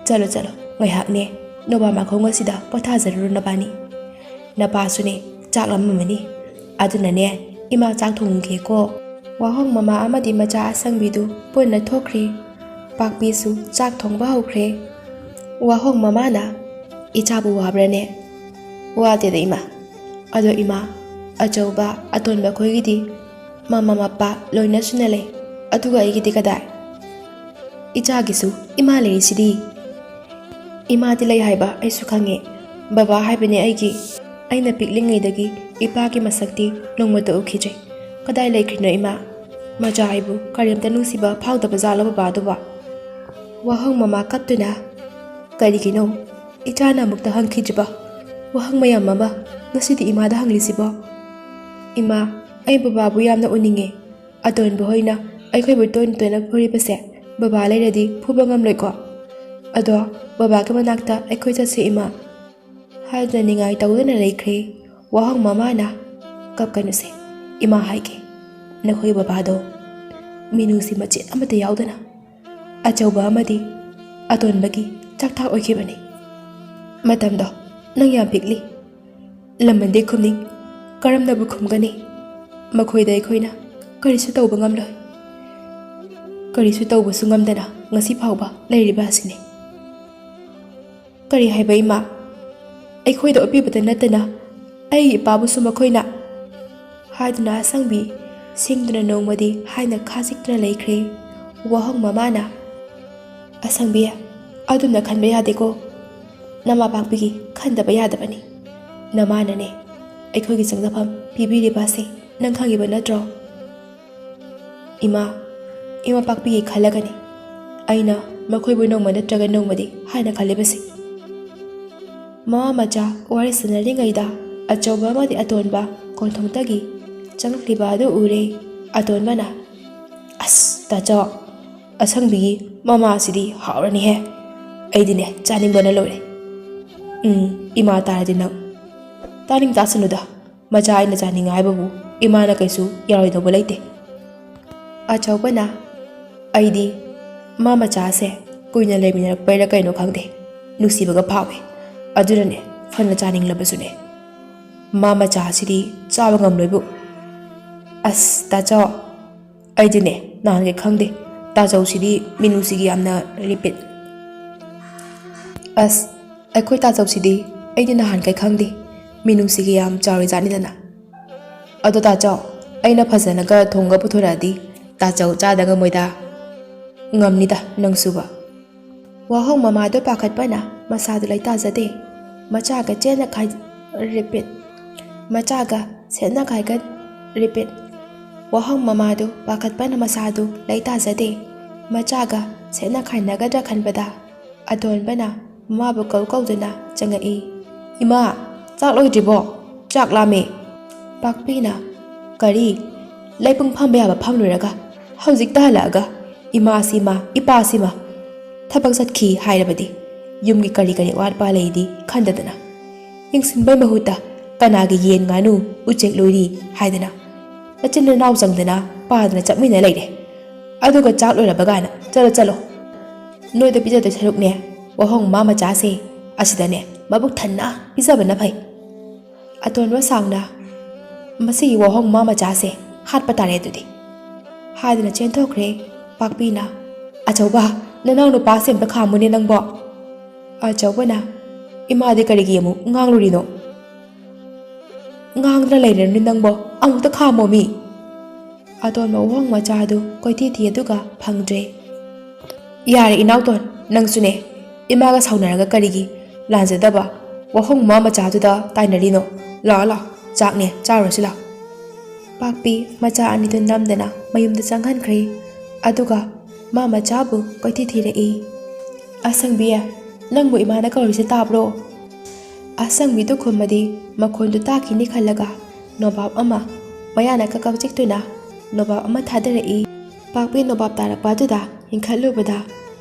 ꯆꯠꯂꯣ, ꯆꯠꯂꯣ, ꯉꯥꯏꯍꯥꯛꯅꯦ ꯅꯣꯕꯥ ꯃꯈꯣꯡ ꯑꯁꯤꯗ ꯄꯣꯊꯥꯖꯔꯨꯔꯣ ꯅꯕꯥꯅꯤ꯫ ꯅꯄꯥꯁꯨꯅꯦ ꯆꯥꯛ ꯂꯥꯝꯃꯝꯃꯅꯤ꯫ ꯑꯗꯨꯅꯅꯦ ꯏꯃꯥ ꯆꯥꯛ ꯊꯣꯡꯉꯨꯒꯦꯀꯣ꯫" ꯋꯥꯍꯣꯡ ꯃꯃꯥ ꯑꯃꯗꯤ ꯃꯆꯥ ꯑꯁꯪꯕꯤꯗꯨ ꯄꯨꯟꯅ ꯊꯣꯛꯈ꯭ꯔꯤ꯫ ꯄꯥꯛꯄꯤꯁꯨ ꯆꯥꯛ ꯊꯣꯡꯕ ꯍꯧꯈ꯭ꯔꯦ꯫ ꯋꯥꯍꯣꯡ ꯃꯃꯥꯅ, "ꯏꯆꯥꯕꯨ ꯋꯥꯕ꯭ꯔꯅꯦ?" "ꯋꯥꯗꯦꯗ ꯏꯃꯥ꯫ ꯑꯗꯣ ꯏꯃꯥ, ꯑꯆꯧꯕ, ꯑꯇꯣꯟꯕ ꯈꯣꯏꯒꯤꯗꯤ ꯃꯃꯥ ꯃꯄꯥ ꯂꯣꯏꯅ ꯁꯨꯅ ꯂꯩ꯫ ꯑꯗꯨꯒ ꯑꯩꯒꯤꯗꯤ ꯀꯗꯥꯏ? ꯏꯆꯥꯒꯤꯁꯨ ꯏꯃꯥ ꯂꯩꯔꯤꯁꯤꯗꯤ꯫" "ꯏꯃꯥꯗꯤ ꯂꯩ ꯍꯥꯏꯕ ꯑꯩꯁꯨ ꯈꯪꯉꯦ꯫ ꯕꯕꯥ ꯍꯥꯏꯕꯅꯦ ꯑꯩꯒꯤ꯫ ꯑꯩꯅ ꯄꯤꯛꯂꯤꯉꯩꯗꯒꯤ ꯏꯄꯥꯒꯤ ꯃꯁꯛꯇꯤ ꯅꯣꯡꯃꯇ ꯎꯈꯤꯗ꯭ꯔꯤ꯫ ꯀꯗꯥꯏ ꯂꯩꯈ꯭ꯔꯤꯅꯣ ꯏꯃꯥ? ꯃꯆꯥ ꯑꯩꯕꯨ ꯀꯔꯤꯝꯇ ꯅꯨꯡꯁꯤꯕ ꯐꯥꯎꯗꯕ ꯖꯥꯠꯂꯣ ꯕꯕꯥꯗꯨꯕꯣ?" ꯋꯥꯍꯪ ꯃꯃꯥ ꯀꯞꯇꯨꯅ, "ꯀꯔꯤꯒꯤꯅꯣ ꯏꯆꯥꯅ ꯑꯃꯨꯛꯇ ꯍꯪꯈꯤꯗ꯭ꯔꯤꯕ ꯋꯥꯍꯪ ꯃꯌꯥꯝ ꯑꯃ ꯉꯁꯤꯗꯤ ꯏꯃꯥꯗ ꯍꯪꯂꯤꯁꯤꯕꯣ? ꯏꯃꯥ, ꯑꯩ ꯕꯕꯥꯕꯨ ꯌꯥꯝꯅ ꯎꯅꯤꯡꯉꯦ꯫ ꯑꯇꯣꯟꯕ ꯍꯣꯏꯅ ꯑꯩꯈꯣꯏꯕꯨ ꯇꯣꯏꯅ ꯇꯣꯏꯅ ꯐꯨꯔꯤꯕꯁꯦ ꯕꯕꯥ ꯂꯩꯔꯗꯤ ꯐꯨꯕ ꯉꯝꯂꯣꯏꯀꯣ? ꯑꯗꯣ ꯕꯕꯥꯒꯤ ꯃꯅꯥꯛꯇ ꯑꯩꯈꯣꯏ ꯆꯠꯁꯦ ꯏꯃꯥ꯫" ꯍꯥꯏꯗꯨꯅ ꯅꯤꯡꯉꯥꯏ ꯇꯧꯗꯨꯅ ꯂꯩꯈ꯭ꯔꯦ꯫ ꯋꯥꯍꯪ ꯃꯃꯥꯅ, "ꯀꯞꯀꯅꯨꯁꯦ, ꯏꯃꯥ ꯍꯥꯏꯒꯦ, ꯅꯈꯣꯏ ꯕꯕꯥꯗꯣ ꯃꯤꯅꯨꯡꯁꯤ ꯃꯆꯦꯠ ꯑꯃꯠꯇ ꯌꯥꯎꯗꯅ ꯑꯆꯧꯕ ꯑꯃꯗꯤ ꯑꯇꯣꯟꯕꯒꯤ ꯆꯥꯛꯊꯥꯛ ꯑꯣꯏꯈꯤꯕꯅꯤ꯫ ꯃꯇꯝꯗꯣ ꯅꯪ ꯌꯥꯝ ꯄꯤꯛꯂꯤ, ꯂꯃꯟꯗꯤ ꯈꯨꯝꯅꯤꯡ, ꯀꯔꯝꯅꯕꯨ ꯈꯨꯝꯒꯅꯤ? ꯃꯈꯣꯏꯗ ꯑꯩꯈꯣꯏꯅ ꯀꯔꯤꯁꯨ ꯇꯧꯕ ꯉꯝꯂꯣꯏ꯫ ꯀꯔꯤꯁꯨ ꯇꯧꯕꯁꯨ ꯉꯝꯗꯅ ꯉꯁꯤ ꯐꯥꯎꯕ ꯂꯩꯔꯤꯕ ꯑꯁꯤꯅꯤ꯫" "ꯀꯔꯤ ꯍꯥꯏꯕ ꯏꯃꯥ? ꯑꯩꯈꯣꯏꯗ ꯑꯣꯠꯄꯤꯕꯇ ꯅꯠꯇꯅ ꯑꯩꯒꯤ ꯏꯄꯥꯕꯨꯁꯨ ꯃꯈꯣꯏꯅ?" ꯍꯥꯏꯗꯨꯅ ꯑꯁꯪꯕꯤ ꯁꯤꯡꯗꯨꯅ ꯅꯣꯡꯃꯗꯤ ꯍꯥꯏꯅ ꯈꯥꯖꯤꯛꯇꯨꯅ ꯂꯩꯈ꯭ꯔꯦ꯫ ꯋꯥꯍꯪ ꯃꯃꯥꯅ, "ꯑꯁꯪꯕꯤ, ꯑꯗꯨꯝꯅ ꯈꯟꯕ ꯌꯥꯗꯦꯀꯣ꯫ ꯅꯃꯥ ꯄꯥꯛꯄꯤꯒꯤ ꯈꯟꯗꯕ ꯌꯥꯗꯕꯅꯤ꯫ ꯅꯃꯥꯅꯅꯦ ꯑꯩꯈꯣꯏꯒꯤ ꯆꯪꯖꯐꯝ ꯄꯤꯕꯤꯔꯤꯕ ꯑꯁꯤ ꯅꯪ ꯈꯪꯉꯤꯕ ꯅꯠꯇ꯭ꯔꯣ?" "ꯏꯃꯥ, ꯏꯃꯥ ꯄꯥꯛꯄꯤꯒꯤ ꯈꯜꯂꯒꯅꯤ ꯑꯩꯅ ꯃꯈꯣꯏꯕꯨ ꯅꯣꯡꯃ ꯅꯠꯇ꯭ꯔꯒ ꯅꯣꯡꯃꯗꯤ ꯍꯥꯏꯅ ꯈꯜꯂꯤꯕꯁꯤ꯫" ꯃꯃꯥ ꯃꯆꯥ ꯋꯥꯔꯤ ꯁꯥꯟꯅꯔꯤꯉꯩꯗ ꯑꯆꯧꯕ ꯑꯃꯗꯤ ꯑꯇꯣꯟꯕ ꯀꯣꯟꯊꯣꯡꯗꯒꯤ ꯆꯪꯂꯛꯂꯤꯕ ꯑꯗꯨ ꯎꯔꯦ꯫ ꯑꯇꯣꯟꯕꯅ, "ꯇꯥꯆꯧ, ꯑꯁꯪꯕꯤꯒꯤ ꯃꯃꯥꯁꯤꯗꯤ ꯍꯥꯎꯔꯅꯤꯍꯦ꯫ ꯑꯩꯗꯤꯅꯦ ꯆꯥꯅꯤꯡꯕꯅ ꯂꯣꯏꯔꯦ꯫ ꯎꯝ, ꯏꯃꯥ ꯇꯥꯔꯗꯤ ꯅꯪ꯫ ꯇꯥꯅꯤꯡ ꯇꯥꯁꯅꯨꯗ, ꯃꯆꯥ ꯑꯩꯅ ꯆꯥꯅꯤꯡꯉꯦ ꯍꯥꯏꯕꯕꯨ ꯏꯃꯥꯅ ꯀꯩꯁꯨ ꯌꯥꯔꯣꯏꯗꯧꯕ ꯂꯩꯇꯦ꯫" ꯑꯆꯧꯕꯅ, "ꯑꯩꯗꯤ ꯃꯥ ꯃꯆꯥꯁꯦ ꯀꯨꯏꯅ ꯂꯩꯃꯤꯟꯅꯔꯛꯄꯩꯔꯥ ꯀꯩꯅꯣ ꯈꯪꯗꯦ, ꯅꯨꯡꯁꯤꯕꯒ ꯐꯥꯎꯋꯦ꯫ ꯑꯗꯨꯅꯅꯦ ꯐꯅ ꯆꯥꯅꯤꯡꯂꯕꯁꯨꯅꯦ, ꯃꯥ ꯃꯆꯥꯁꯤꯗꯤ ꯆꯥꯕ ꯉꯝꯂꯣꯏꯕꯨ꯫" "ꯑꯁ ꯇꯥꯆꯧ, ꯑꯩꯗꯤꯅꯦ ꯅꯍꯥꯟꯒꯩ ꯈꯪꯗꯦ, ꯇꯥꯆꯧꯁꯤꯗꯤ ꯃꯤꯅꯨꯡꯁꯤꯒꯤ ꯌꯥꯝꯅ ꯔꯤꯄꯤꯠ꯫ ꯑꯁ, ꯑꯩꯈꯣꯏ ꯇꯥꯆꯧꯁꯤꯗꯤ ꯑꯩꯗꯤ ꯅꯍꯥꯟꯒꯩ ꯈꯪꯗꯦ, ꯃꯤꯅꯨꯡꯁꯤꯒꯤ ꯌꯥꯝ ꯆꯥꯎꯔꯤꯖꯥꯠꯅꯤꯗꯅ꯫ ꯑꯗꯣ ꯇꯥꯆꯧ, ꯑꯩꯅ ꯐꯖꯅꯒ ꯊꯣꯡꯒ ꯄꯨꯊꯣꯔꯛꯑꯗꯤ ꯇꯥꯆꯧ ꯆꯥꯗ ꯉꯝꯃꯣꯏꯗ?" "ꯉꯝꯅꯤꯗ ꯅꯪꯁꯨꯕ꯫" ꯋꯥꯍꯣꯡ ꯃꯃꯥꯗꯣ ꯄꯥꯈꯠꯄꯅ ꯃꯁꯥꯗꯨ ꯂꯩꯇꯥꯖꯗꯦ꯫ ꯃꯆꯥꯒ ꯆꯦꯠꯅ ꯈꯥꯏ-, ꯔꯤꯄꯤꯠ꯫ ꯃꯆꯥꯒ ꯁꯦꯠꯅ ꯈꯥꯏꯒꯠ, ꯔꯤꯄꯤꯠ꯫ ꯋꯥꯍꯣꯡ ꯃꯃꯥꯗꯨ ꯄꯥꯈꯠꯄꯅ ꯃꯁꯥꯗꯨ ꯂꯩꯇꯥꯖꯗꯦ꯫ ꯃꯆꯥꯒ ꯁꯦꯠꯅ ꯈꯥꯏꯅꯒꯗ꯭ꯔꯥ ꯈꯟꯕꯗ ꯑꯇꯣꯟꯕꯅ ꯃꯃꯥꯕꯨ ꯀꯧ ꯀꯧꯗꯨꯅ ꯆꯪꯉꯛꯏ꯫ "ꯏꯃꯥ, ꯆꯥꯛ ꯂꯣꯏꯗ꯭ꯔꯤꯕꯣ? ꯆꯥꯛ ꯂꯥꯝꯃꯦ꯫" ꯄꯥꯛꯄꯤꯅ, "ꯀꯔꯤ? ꯂꯩꯄꯨꯡ ꯐꯝꯕ ꯌꯥꯕ ꯐꯝꯂꯨꯔꯒ ꯍꯧꯖꯤꯛꯇ ꯍꯜꯂꯛꯑꯒ ꯏꯃꯥꯁꯤꯃ, ꯏꯄꯥꯁꯤꯃ ꯊꯕꯛ ꯆꯠꯈꯤ ꯍꯥꯏꯔꯕꯗꯤ ꯌꯨꯝꯒꯤ ꯀꯔꯤ ꯀꯔꯤ ꯑꯋꯥꯠꯄ ꯂꯩꯗꯤ ꯈꯟꯗꯗꯅ, ꯌꯦꯡꯁꯤꯟꯕꯩ ꯃꯍꯨꯠꯇ ꯀꯅꯥꯒꯤ ꯌꯦꯟ ꯉꯥꯅꯨ ꯎꯆꯦꯛ ꯂꯣꯏꯔꯤ ꯍꯥꯏꯗꯅ ꯅꯆꯤꯟ ꯅꯅꯥꯎ ꯆꯪꯗꯅ ꯄꯥꯗꯅ ꯆꯠꯃꯤꯟꯅ ꯂꯩꯔꯦ꯫ ꯑꯗꯨꯒ ꯆꯥꯛ ꯂꯣꯏꯔꯕ ꯀꯥꯏꯅ ꯆꯠꯂꯣ ꯆꯠꯂꯣ꯫ ꯅꯣꯏꯗ ꯄꯤꯖꯗꯣꯏ ꯁꯔꯨꯛꯅꯦ, ꯋꯥꯍꯣꯡ ꯃꯃꯥ ꯃꯆꯥꯁꯦ ꯑꯁꯤꯗꯅꯦ ꯃꯕꯨꯛ ꯊꯟꯅ ꯄꯤꯖꯕꯅ ꯐꯩ꯫" ꯑꯇꯣꯟꯕ ꯁꯥꯎꯅ, "ꯃꯁꯤꯒꯤ ꯋꯥꯍꯣꯡ ꯃꯃꯥ ꯃꯆꯥꯁꯦ ꯍꯥꯠꯄ ꯇꯥꯔꯦ ꯑꯗꯨꯗꯤ," ꯍꯥꯏꯗꯨꯅ ꯆꯦꯟꯊꯣꯛꯈ꯭ꯔꯦ꯫ ꯄꯥꯛꯄꯤꯅ, "ꯑꯆꯧꯕ, ꯅꯅꯥꯎ ꯅꯨꯄꯥꯁꯦ ꯑꯝꯇ ꯈꯥꯝꯃꯨꯅꯦ ꯅꯪꯕꯣ꯫" ꯑꯆꯧꯕꯅ, "ꯏꯃꯥꯗꯤ ꯀꯔꯤꯒꯤ ꯑꯃꯨꯛ ꯉꯥꯡꯂꯨꯔꯤꯅꯣ? ꯉꯥꯡꯗꯅ ꯂꯩꯔꯅꯨ ꯅꯪꯕꯣ, ꯑꯃꯨꯛꯇ ꯈꯥꯝꯃꯣ ꯃꯤ꯫" ꯑꯇꯣꯟꯕ ꯋꯥꯍꯣꯡ ꯃꯆꯥꯗꯨ ꯀꯣꯏꯊꯤ ꯊꯤ ꯑꯗꯨꯒ ꯐꯪꯗ꯭ꯔꯦ꯫ "ꯌꯥꯔꯦ ꯏꯅꯥꯎꯇꯣꯟ, ꯅꯪꯁꯨꯅꯦ, ꯏꯃꯥꯒ ꯁꯥꯎꯅꯔꯒ ꯀꯔꯤꯒꯤ ꯂꯥꯟꯖꯗꯕ ꯋꯥꯍꯣꯡ ꯃꯃꯥ ꯃꯆꯥꯗꯨꯗ ꯇꯥꯏꯅꯔꯤꯅꯣ? ꯂꯥꯛꯑꯣ ꯂꯥꯛꯑꯣ, ꯆꯥꯛꯅꯦ ꯆꯥꯔꯨꯔꯁꯤ ꯂꯥꯛꯑꯣ꯫" ꯄꯥꯛꯄꯤ ꯃꯆꯥ ꯑꯅꯤꯗꯨ ꯅꯝꯗꯅ ꯃꯌꯨꯝꯗ ꯆꯪꯍꯟꯈ꯭ꯔꯦ꯫ ꯑꯗꯨꯒ ꯃꯥ ꯃꯆꯥꯕꯨ ꯀꯣꯏꯊꯤ ꯊꯤꯔꯛꯏ꯫ "ꯑꯁꯪꯕꯤ, ꯅꯪꯕꯨ ꯏꯃꯥꯅ ꯀꯧꯔꯤꯁꯦ ꯇꯥꯕ꯭ꯔꯣ?" ꯑꯁꯪꯕꯤꯗꯨ ꯈꯨꯝꯃꯗꯤ ꯃꯈꯣꯟꯗꯨ ꯇꯥꯈꯤꯅꯤ ꯈꯜꯂꯒ ꯅꯣꯕꯥꯞ ꯑꯃ ꯃꯌꯥꯅ ꯀꯛ ꯀꯛ ꯆꯤꯛꯇꯨꯅ ꯅꯣꯕꯥꯞ ꯑꯃ ꯊꯥꯗꯔꯛꯏ꯫ ꯄꯥꯛꯄꯤ ꯅꯣꯕꯥꯞ ꯇꯥꯔꯛꯄ ꯑꯗꯨꯗ ꯏꯟꯈꯠꯂꯨꯕꯗ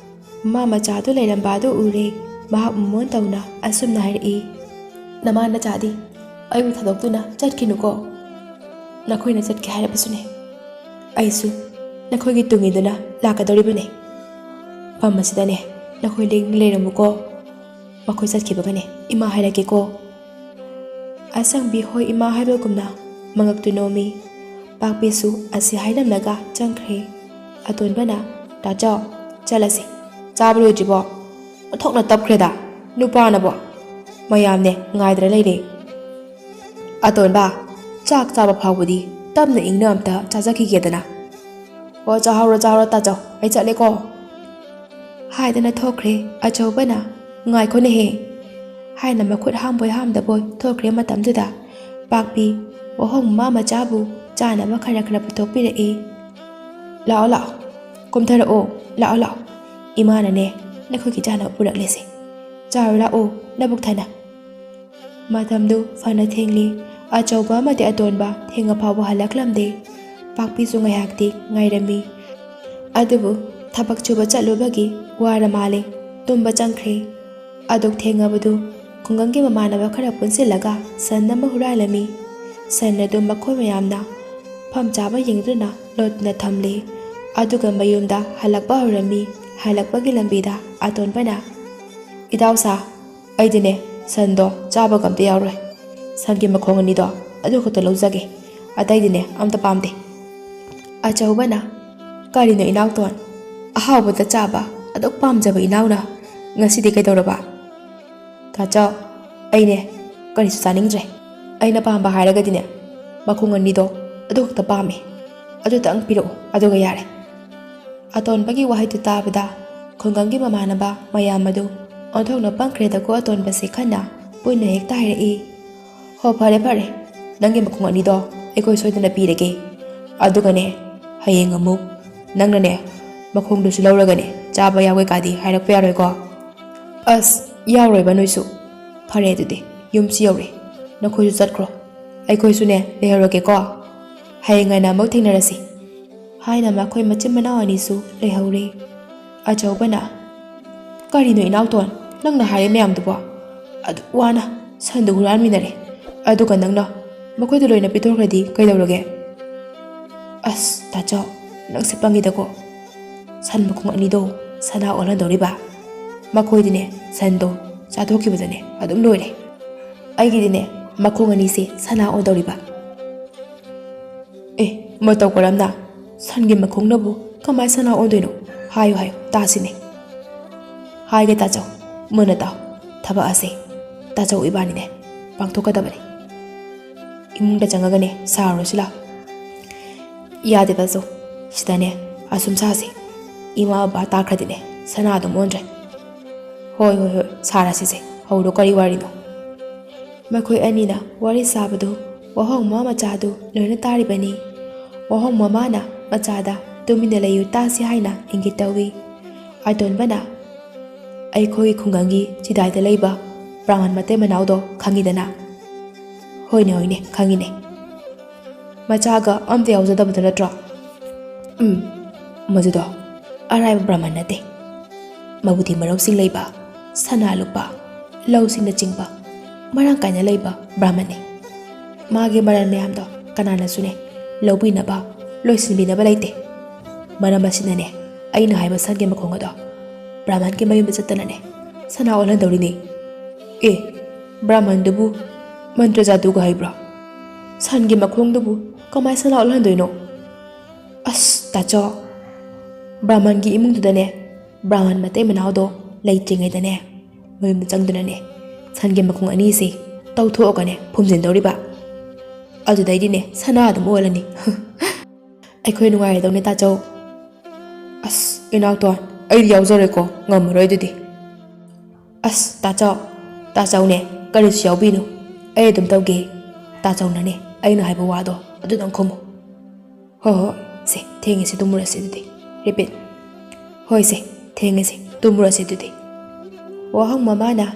ꯃꯃꯥ ꯃꯆꯥꯗꯨ ꯂꯩꯔꯝꯕ ꯑꯗꯨ ꯎꯔꯦ꯫ ꯃꯍꯥꯛ ꯃꯃꯣꯟ ꯇꯧꯅ ꯑꯁꯨꯝꯅ ꯍꯥꯏꯔꯛꯏ, "ꯅꯃꯥ ꯅꯆꯥꯗꯤ ꯑꯩꯕꯨ ꯊꯥꯗꯣꯛꯇꯨꯅ ꯆꯠꯈꯤꯅꯨꯀꯣ꯫ ꯅꯈꯣꯏꯅ ꯆꯠꯀꯦ ꯍꯥꯏꯔꯕꯁꯨꯅꯦ, ꯑꯩꯁꯨ ꯅꯈꯣꯏꯒꯤ ꯇꯨꯡ ꯏꯟꯗꯨꯅ ꯂꯥꯛꯀꯗꯧꯔꯤꯕꯅꯤ꯫ ꯃꯐꯝ ꯑꯁꯤꯗꯅꯦ ꯅꯈꯣꯏ ꯂꯦꯡꯗꯅ ꯂꯩꯔꯝꯃꯨꯀꯣ꯫ ꯃꯈꯣꯏ ꯆꯠꯈꯤꯕꯒꯅꯦ ꯏꯃꯥ ꯍꯥꯏꯔꯛꯀꯦꯀꯣ꯫" ꯑꯁꯪꯕꯤ ꯍꯣꯏ ꯏꯃꯥ ꯍꯥꯏꯕꯒꯨꯝꯅ ꯃꯉꯛꯇꯨ ꯅꯣꯝꯃꯤ꯫ ꯄꯥꯛꯄꯤꯁꯨ ꯑꯁꯤ ꯍꯥꯏꯔꯝꯂꯒ ꯆꯪꯈ꯭ꯔꯦ꯫ ꯑꯇꯣꯟꯕꯅ, "ꯇꯥꯆꯧ, ꯆꯠꯂꯁꯤ꯫ ꯆꯥꯕ ꯂꯣꯏꯗ꯭ꯔꯤꯕꯣ? ꯑꯣꯟꯊꯣꯛꯅ ꯇꯞꯈ꯭ꯔꯦꯗ ꯅꯨꯄꯥꯅꯕꯣ꯫ ꯃꯌꯥꯝꯅꯦ ꯉꯥꯏꯗꯅ ꯂꯩꯔꯦ꯫" "ꯑꯇꯣꯟꯕ, ꯆꯥꯛ ꯆꯥꯕ ꯐꯥꯎꯕꯗꯤ ꯇꯞꯅ ꯏꯪꯅ ꯑꯝꯇ ꯆꯥꯖꯈꯤꯒꯦꯗꯅ꯫" "ꯑꯣ, ꯆꯥꯍꯧꯔꯣ, ꯆꯥꯍꯧꯔꯣ ꯇꯥꯆꯧ, ꯑꯩ ꯆꯠꯂꯦꯀꯣ꯫" ꯍꯥꯏꯗꯅ ꯊꯣꯛꯈ꯭ꯔꯦ ꯑꯆꯧꯕꯅ꯫ "ꯉꯥꯏꯈꯣꯅꯦꯍꯦ!" ꯍꯥꯏꯅ ꯃꯈꯨꯠ ꯍꯥꯝꯕꯣꯏ ꯍꯥꯝꯗꯕꯣꯏ ꯊꯣꯛꯈ꯭ꯔꯦ꯫ ꯃꯇꯝꯗꯨꯗ ꯄꯥꯛꯄꯤ ꯋꯥꯍꯣꯡ ꯃꯃꯥ ꯃꯆꯥꯕꯨ ꯆꯥꯅꯕ ꯈꯔ ꯈꯔ ꯄꯨꯊꯣꯛꯄꯤꯔꯛꯏ꯫ "ꯂꯥꯛꯑꯣ, ꯂꯥꯛꯑꯣ, ꯀꯨꯝꯊꯔꯛꯑꯣ, ꯂꯥꯛꯑꯣ, ꯂꯥꯛꯑꯣ꯫ ꯏꯃꯥꯅꯅꯦ ꯅꯈꯣꯏꯒꯤ ꯆꯥꯅꯕ ꯄꯨꯔꯛꯂꯦꯁꯦ꯫ ꯆꯥꯔꯨ ꯂꯥꯛꯑꯣ, ꯅꯕꯨꯛ ꯊꯟꯅ꯫" ꯃꯇꯝꯗꯨ ꯐꯅ ꯊꯦꯡꯂꯤ꯫ ꯑꯆꯧꯕ ꯑꯃꯗꯤ ꯑꯇꯣꯟꯕ ꯊꯦꯡꯉ ꯐꯥꯎꯕ ꯍꯜꯂꯛꯂꯝꯗꯦ꯫ ꯄꯥꯛꯄꯤꯁꯨ ꯉꯥꯏꯍꯥꯛꯇꯤ ꯉꯥꯏꯔꯝꯃꯤ꯫ ꯑꯗꯨꯕꯨ ꯊꯕꯛ ꯁꯨꯕ ꯆꯠꯂꯨꯕꯒꯤ ꯋꯥꯔ ꯃꯥꯜꯂꯦ, ꯇꯨꯝꯕ ꯆꯪꯈ꯭ꯔꯦ꯫ ꯑꯗꯨꯛ ꯊꯦꯡꯉꯕꯗꯨ ꯈꯨꯡꯒꯪꯒꯤ ꯃꯃꯥꯟꯅꯕ ꯈꯔ ꯄꯨꯟꯁꯤꯜꯂꯒ ꯁꯟ ꯑꯃ ꯍꯨꯔꯥꯜꯂꯝꯃꯤ꯫ ꯁꯟ ꯑꯗꯨ ꯃꯈꯣꯏ ꯃꯌꯥꯝꯅ ꯃꯐꯝ ꯆꯥꯕ ꯌꯦꯡꯗꯨꯅ ꯂꯣꯠꯇꯨꯅ ꯊꯝꯂꯦ꯫ ꯑꯗꯨꯒ ꯃꯌꯨꯝꯗ ꯍꯜꯂꯛꯄ ꯍꯧꯔꯝꯃꯤ꯫ ꯍꯜꯂꯛꯄꯒꯤ ꯂꯝꯕꯤꯗ ꯑꯇꯣꯟꯕꯅ, "ꯏꯇꯥꯎ ꯁꯥ, ꯑꯩꯗꯤꯅꯦ ꯁꯟꯗꯣ ꯆꯥꯕꯒ ꯑꯝꯇ ꯌꯥꯎꯔꯣꯏ꯫ ꯁꯟꯒꯤ ꯃꯈꯣꯡ ꯑꯅꯤꯗꯣ ꯑꯗꯨ ꯈꯛꯇ ꯂꯧꯖꯒꯦ, ꯑꯇꯩꯗꯤꯅꯦ ꯑꯝꯇ ꯄꯥꯝꯗꯦ꯫" ꯑꯆꯧꯕꯅ, "ꯀꯔꯤꯅꯣ ꯏꯅꯥꯎꯇꯣꯟ? ꯑꯍꯥꯎꯕꯗ ꯆꯥꯕ ꯑꯗꯨꯛ ꯄꯥꯝꯖꯕ ꯏꯅꯥꯎꯅ ꯉꯁꯤꯗꯤ ꯀꯩꯗꯧꯔꯕ?" "ꯇꯥꯆꯧ, ꯑꯩꯅꯦ ꯀꯔꯤꯁꯨ ꯆꯥꯅꯤꯡꯗ꯭ꯔꯦ꯫ ꯑꯩꯅ ꯄꯥꯝꯕ ꯍꯥꯏꯔꯒꯗꯤꯅꯦ ꯃꯈꯣꯡ ꯑꯅꯤꯗꯣ ꯑꯗꯨ ꯈꯛꯇ ꯄꯥꯝꯃꯦ꯫ ꯑꯗꯨꯇꯪ ꯄꯤꯔꯛꯎ, ꯑꯗꯨꯒ ꯌꯥꯔꯦ꯫" ꯑꯇꯣꯟꯕꯒꯤ ꯋꯥꯍꯩꯗꯨ ꯇꯥꯕꯗ ꯈꯨꯡꯒꯪꯒꯤ ꯃꯃꯥꯟꯅꯕ ꯃꯌꯥꯝ ꯑꯗꯨ ꯑꯣꯟꯊꯣꯛꯅ ꯄꯪꯈ꯭ꯔꯦꯗꯀꯣ꯫ ꯑꯇꯣꯟꯕꯁꯦ ꯈꯟꯅ ꯄꯨꯟꯅ ꯍꯦꯛꯇ ꯍꯥꯏꯔꯛꯏ, "ꯍꯣ, ꯐꯔꯦ ꯐꯔꯦ, ꯅꯪꯒꯤ ꯃꯈꯣꯡ ꯑꯅꯤꯗꯣ ꯑꯩꯈꯣꯏ ꯁꯣꯏꯗꯅ ꯄꯤꯔꯒꯦ꯫ ꯑꯗꯨꯒꯅꯦ, ꯍꯌꯦꯡ ꯑꯃꯨꯛ ꯅꯪꯅꯅꯦ ꯃꯈꯣꯡꯗꯨꯁꯨ ꯂꯧꯔꯒꯅꯦ ꯆꯥꯕ ꯌꯥꯎꯒꯦ ꯀꯥꯗꯤ ꯍꯥꯏꯔꯛꯄ ꯌꯥꯔꯣꯏꯀꯣ?" "ꯑꯁ, ꯌꯥꯎꯔꯣꯏꯕ ꯅꯣꯏꯁꯨ꯫ ꯐꯔꯦ ꯑꯗꯨꯗꯤ, ꯌꯨꯝꯁꯨ ꯌꯧꯔꯦ, ꯅꯈꯣꯏꯁꯨ ꯆꯠꯈ꯭ꯔꯣ꯫ ꯑꯩꯈꯣꯏꯁꯨꯅꯦ ꯂꯩꯍꯧꯔꯒꯦꯀꯣ꯫ ꯍꯌꯦꯡ ꯉꯟꯅ ꯑꯃꯨꯛ ꯊꯦꯡꯅꯔꯁꯤ꯫" ꯍꯥꯏꯅ ꯃꯈꯣꯏ ꯃꯆꯤꯟ ꯃꯅꯥꯎ ꯑꯅꯤꯁꯨ ꯂꯩꯍꯧꯔꯦ꯫ ꯑꯆꯧꯕꯅ, "ꯀꯔꯤꯅꯣ ꯏꯅꯥꯎꯇꯣꯟ, ꯅꯪꯅ ꯍꯥꯏꯔꯤ ꯃꯌꯥꯝꯗꯨꯕꯣ? ꯑꯗꯨꯛ ꯋꯥꯅ ꯁꯟꯗꯨ ꯍꯨꯔꯥꯟꯃꯤꯟꯅꯔꯦ, ꯑꯗꯨꯒ ꯅꯪꯅ ꯃꯈꯣꯏꯗ ꯂꯣꯏꯅ ꯄꯤꯊꯣꯛꯈ꯭ꯔꯗꯤ ꯀꯩꯗꯧꯔꯒꯦ?" "ꯑꯁ ꯇꯥꯆꯧ, ꯅꯪꯁꯦ ꯄꯪꯉꯤꯗꯀꯣ꯫ ꯁꯟ ꯃꯈꯣꯡ ꯑꯅꯤꯗꯣ ꯁꯅꯥ ꯑꯣꯜꯍꯟꯗꯧꯔꯤꯕ꯫ ꯃꯈꯣꯏꯗꯤꯅꯦ ꯁꯟꯗꯣ ꯆꯥꯊꯣꯛꯈꯤꯕꯗꯅꯦ ꯑꯗꯨꯝ ꯂꯣꯏꯔꯦ꯫ ꯑꯩꯒꯤꯗꯤꯅꯦ ꯃꯈꯣꯡ ꯑꯅꯤꯁꯦ ꯁꯅꯥ ꯑꯣꯟꯗꯧꯔꯤꯕ꯫" "ꯑꯦ, ꯃꯇꯧ ꯀꯔꯝꯅ? ꯁꯟꯒꯤ ꯃꯈꯣꯡꯅꯕꯨ ꯀꯃꯥꯏ ꯁꯅꯥ ꯑꯣꯟꯗꯣꯏꯅꯣ? ꯍꯥꯏꯌꯨ ꯍꯥꯏꯌꯨ, ꯇꯥꯁꯤꯅꯦ꯫" "ꯍꯥꯏꯒꯦ ꯇꯥꯆꯧ, ꯃꯨꯟꯅ ꯇꯥꯎ꯫ ꯊꯕꯛ ꯑꯁꯦ ꯇꯥꯆꯧ ꯏꯕꯥꯅꯤꯅꯦ ꯄꯥꯡꯊꯣꯛꯀꯗꯕꯅꯤ꯫ ꯏꯃꯨꯡꯗ ꯆꯪꯉꯒꯅꯦ ꯁꯥꯔꯨꯔꯁꯤ ꯂꯥꯎ꯫" "ꯌꯥꯗꯦ ꯇꯥꯆꯧ, ꯁꯤꯗꯅꯦ ꯑꯁꯨꯝ ꯁꯥꯁꯤ꯫ ꯏꯃꯥ ꯕꯕꯥ ꯇꯥꯈ꯭ꯔꯗꯤꯅꯦ ꯁꯅꯥ ꯑꯗꯨꯝ ꯑꯣꯟꯗ꯭ꯔꯦ꯫" "ꯍꯣꯏ ꯍꯣꯏ ꯍꯣꯏ, ꯁꯥꯔꯁꯤꯁꯦ꯫ ꯍꯧꯔꯣ, ꯀꯔꯤ ꯋꯥꯔꯤꯅꯣ?" ꯃꯈꯣꯏ ꯑꯅꯤꯅ ꯋꯥꯔꯤ ꯁꯥꯕꯗꯨ ꯋꯥꯍꯣꯡ ꯃꯃꯥ ꯃꯆꯥꯗꯨ ꯂꯣꯏꯅ ꯇꯥꯔꯤꯕꯅꯤ꯫ ꯋꯥꯍꯣꯡ ꯃꯃꯥꯅ ꯃꯆꯥꯗ "ꯇꯨꯃꯤꯟꯅ ꯂꯩꯌꯨ, ꯇꯥꯁꯤ" ꯍꯥꯏꯅ ꯏꯪꯒꯤꯠ ꯇꯧꯏ꯫ ꯑꯇꯣꯟꯕꯅ, "ꯑꯩꯈꯣꯏꯒꯤ ꯈꯨꯡꯒꯪꯒꯤ ꯆꯤꯗꯥꯏꯗ ꯂꯩꯕ ꯕ꯭ꯔꯥꯍꯃꯟ ꯃꯇꯩ ꯃꯅꯥꯎꯗꯣ ꯈꯪꯉꯤꯗꯅ?" "ꯍꯣꯏꯅꯦ ꯍꯣꯏꯅꯦ, ꯈꯪꯉꯤꯅꯦ꯫ ꯃꯆꯥꯒ ꯑꯝꯇ ꯌꯥꯎꯖꯗꯕꯗꯣ ꯅꯠꯇ꯭ꯔꯣ?" "ꯎꯝ, ꯃꯗꯨꯗꯣ ꯑꯔꯥꯏꯕ ꯕ꯭ꯔꯥꯍꯃꯟ ꯅꯠꯇꯦ꯫ ꯃꯕꯨꯗꯤ ꯃꯔꯧꯁꯤꯡ ꯂꯩꯕ, ꯁꯅꯥ ꯂꯨꯄꯥ, ꯂꯧꯁꯤꯡꯅꯆꯤꯡꯕ ꯃꯔꯥꯡ ꯀꯥꯏꯅ ꯂꯩꯕ ꯕ꯭ꯔꯥꯍꯃꯟꯅꯤ꯫ ꯃꯥꯒꯤ ꯃꯔꯜ ꯃꯌꯥꯝꯗꯣ ꯀꯅꯥꯅꯁꯨꯅꯦ ꯂꯧꯕꯤꯅꯕ, ꯂꯣꯏꯁꯤꯟꯕꯤꯅꯕ ꯂꯩꯇꯦ꯫ ꯃꯔꯝ ꯑꯁꯤꯅꯅꯦ ꯑꯩꯅ ꯍꯥꯏꯕ ꯁꯟꯒꯤ ꯃꯈꯣꯡ ꯑꯗꯣ ꯕ꯭ꯔꯥꯍꯃꯟꯒꯤ ꯃꯌꯨꯝꯗ ꯆꯠꯇꯅꯅꯦ ꯁꯅꯥ ꯑꯣꯜꯍꯟꯗꯧꯔꯤꯅꯤ꯫" "ꯑꯦ, ꯕ꯭ꯔꯥꯍꯃꯟꯗꯨꯕꯨ ꯃꯟꯇ꯭ꯔ ꯖꯥꯗꯨꯒ ꯍꯩꯕ꯭ꯔꯣ? ꯁꯟꯒꯤ ꯃꯈꯣꯡꯗꯨꯕꯨ ꯀꯃꯥꯏ ꯁꯅꯥ ꯑꯣꯜꯍꯟꯗꯣꯏꯅꯣ?" "ꯑꯁ ꯇꯥꯆꯧ, ꯕ꯭ꯔꯥꯍꯃꯟꯒꯤ ꯏꯃꯨꯡꯗꯨꯗꯅꯦ ꯕ꯭ꯔꯥꯍꯃꯟ ꯃꯇꯩ ꯃꯅꯥꯎꯗꯣ ꯂꯩꯇ꯭ꯔꯤꯉꯩꯗꯅꯦ ꯃꯌꯨꯝꯗ ꯆꯪꯗꯨꯅꯅꯦ ꯁꯟꯒꯤ ꯃꯈꯣꯡ ꯑꯅꯤꯁꯦ ꯇꯧꯊꯣꯛꯑꯒꯅꯦ ꯐꯨꯝꯖꯤꯟꯗꯧꯔꯤꯕ꯫ ꯑꯗꯨꯗꯩꯗꯤꯅꯦ ꯁꯅꯥ ꯑꯗꯨꯝ ꯑꯣꯜꯂꯅꯤ꯫" "ꯑꯩꯈꯣꯏ ꯅꯨꯡꯉꯥꯏꯔꯗꯧꯅꯦ ꯇꯥꯆꯧ꯫" "ꯑꯁ ꯏꯅꯥꯎꯇꯣꯟ, ꯑꯩꯗꯤ ꯌꯥꯎꯖꯔꯣꯏꯀꯣ, ꯉꯝꯃꯔꯣꯏ ꯑꯗꯨꯗꯤ꯫" "ꯑꯁ ꯇꯥꯆꯧ, ꯇꯥꯆꯧꯅꯦ, ꯀꯔꯤꯁꯨ ꯌꯥꯎꯕꯤꯅꯨ꯫ ꯑꯩ ꯑꯗꯨꯝ ꯇꯧꯒꯦ꯫ ꯇꯥꯆꯧꯅꯅꯦ ꯑꯩꯅ ꯍꯥꯏꯕ ꯋꯥꯗꯣ ꯑꯗꯨꯗꯪ ꯈꯨꯝꯃꯨ꯫" "ꯍꯣꯏ ꯍꯣꯏ, ꯁꯦ, ꯊꯦꯡꯉꯦꯁꯦ, ꯇꯨꯝꯃꯨꯔꯁꯦ ꯑꯗꯨꯗꯤ꯫" Repeat꯫ "ꯍꯣꯏ ꯁꯦ, ꯊꯦꯡꯉꯦꯁꯦ, ꯇꯨꯝꯃꯨꯔꯁꯦ ꯑꯗꯨꯗꯤ꯫" ꯋꯥꯍꯪ ꯃꯃꯥꯅ,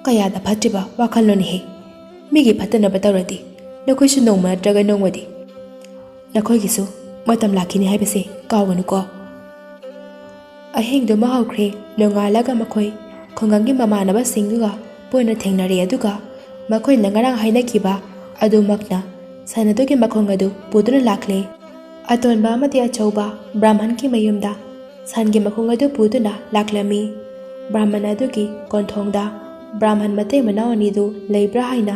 "ꯀꯌꯥꯗ ꯐꯠꯇ꯭ꯔꯤꯕ ꯋꯥꯈꯜꯂꯣꯟꯅꯤꯍꯦ꯫ ꯃꯤꯒꯤ ꯐꯠꯇꯅꯕ ꯇꯧꯔꯗꯤ ꯅꯈꯣꯏꯁꯨ ꯅꯣꯡꯃ ꯅꯠꯇ꯭ꯔꯒ ꯅꯣꯡꯃꯗꯤ ꯅꯈꯣꯏꯒꯤꯁꯨ ꯃꯇꯝ ꯂꯥꯛꯈꯤꯅꯤ ꯍꯥꯏꯕꯁꯦ ꯀꯥꯎꯒꯅꯨꯀꯣ꯫ ꯑꯍꯤꯡꯗꯨꯃ ꯍꯧꯈ꯭ꯔꯦ꯫ ꯅꯣꯡꯉꯥꯜꯂꯒ ꯃꯈꯣꯏ ꯈꯨꯡꯒꯪꯒꯤ ꯃꯃꯥꯟꯅꯕꯁꯤꯡꯗꯨꯒ ꯄꯨꯟꯅ ꯊꯦꯡꯅꯔꯦ, ꯑꯗꯨꯒ ꯃꯈꯣꯏꯅ ꯉꯔꯥꯡ ꯍꯥꯏꯅꯈꯤꯕ ꯑꯗꯨꯃꯛꯅ ꯁꯟ ꯑꯗꯨꯒꯤ ꯃꯈꯣꯡ ꯑꯗꯨ ꯄꯨꯗꯨꯅ ꯂꯥꯛꯂꯦ꯫ ꯑꯇꯣꯟꯕ ꯑꯃꯗꯤ ꯑꯆꯧꯕ ꯕ꯭ꯔꯥꯍꯃꯟꯒꯤ ꯃꯌꯨꯝꯗ ꯁꯟꯒꯤ ꯃꯈꯣꯡ ꯑꯗꯨ ꯄꯨꯗꯨꯅ ꯂꯥꯛꯂꯝꯃꯤ꯫ ꯕ꯭ꯔꯥꯍꯃꯟ ꯑꯗꯨꯒꯤ ꯀꯣꯟꯊꯣꯡꯗ ꯕ꯭ꯔꯥꯍꯃꯟ ꯃꯇꯩ ꯃꯅꯥꯎ ꯑꯅꯤꯗꯨ ꯂꯩꯕ꯭ꯔꯥ ꯍꯥꯏꯅ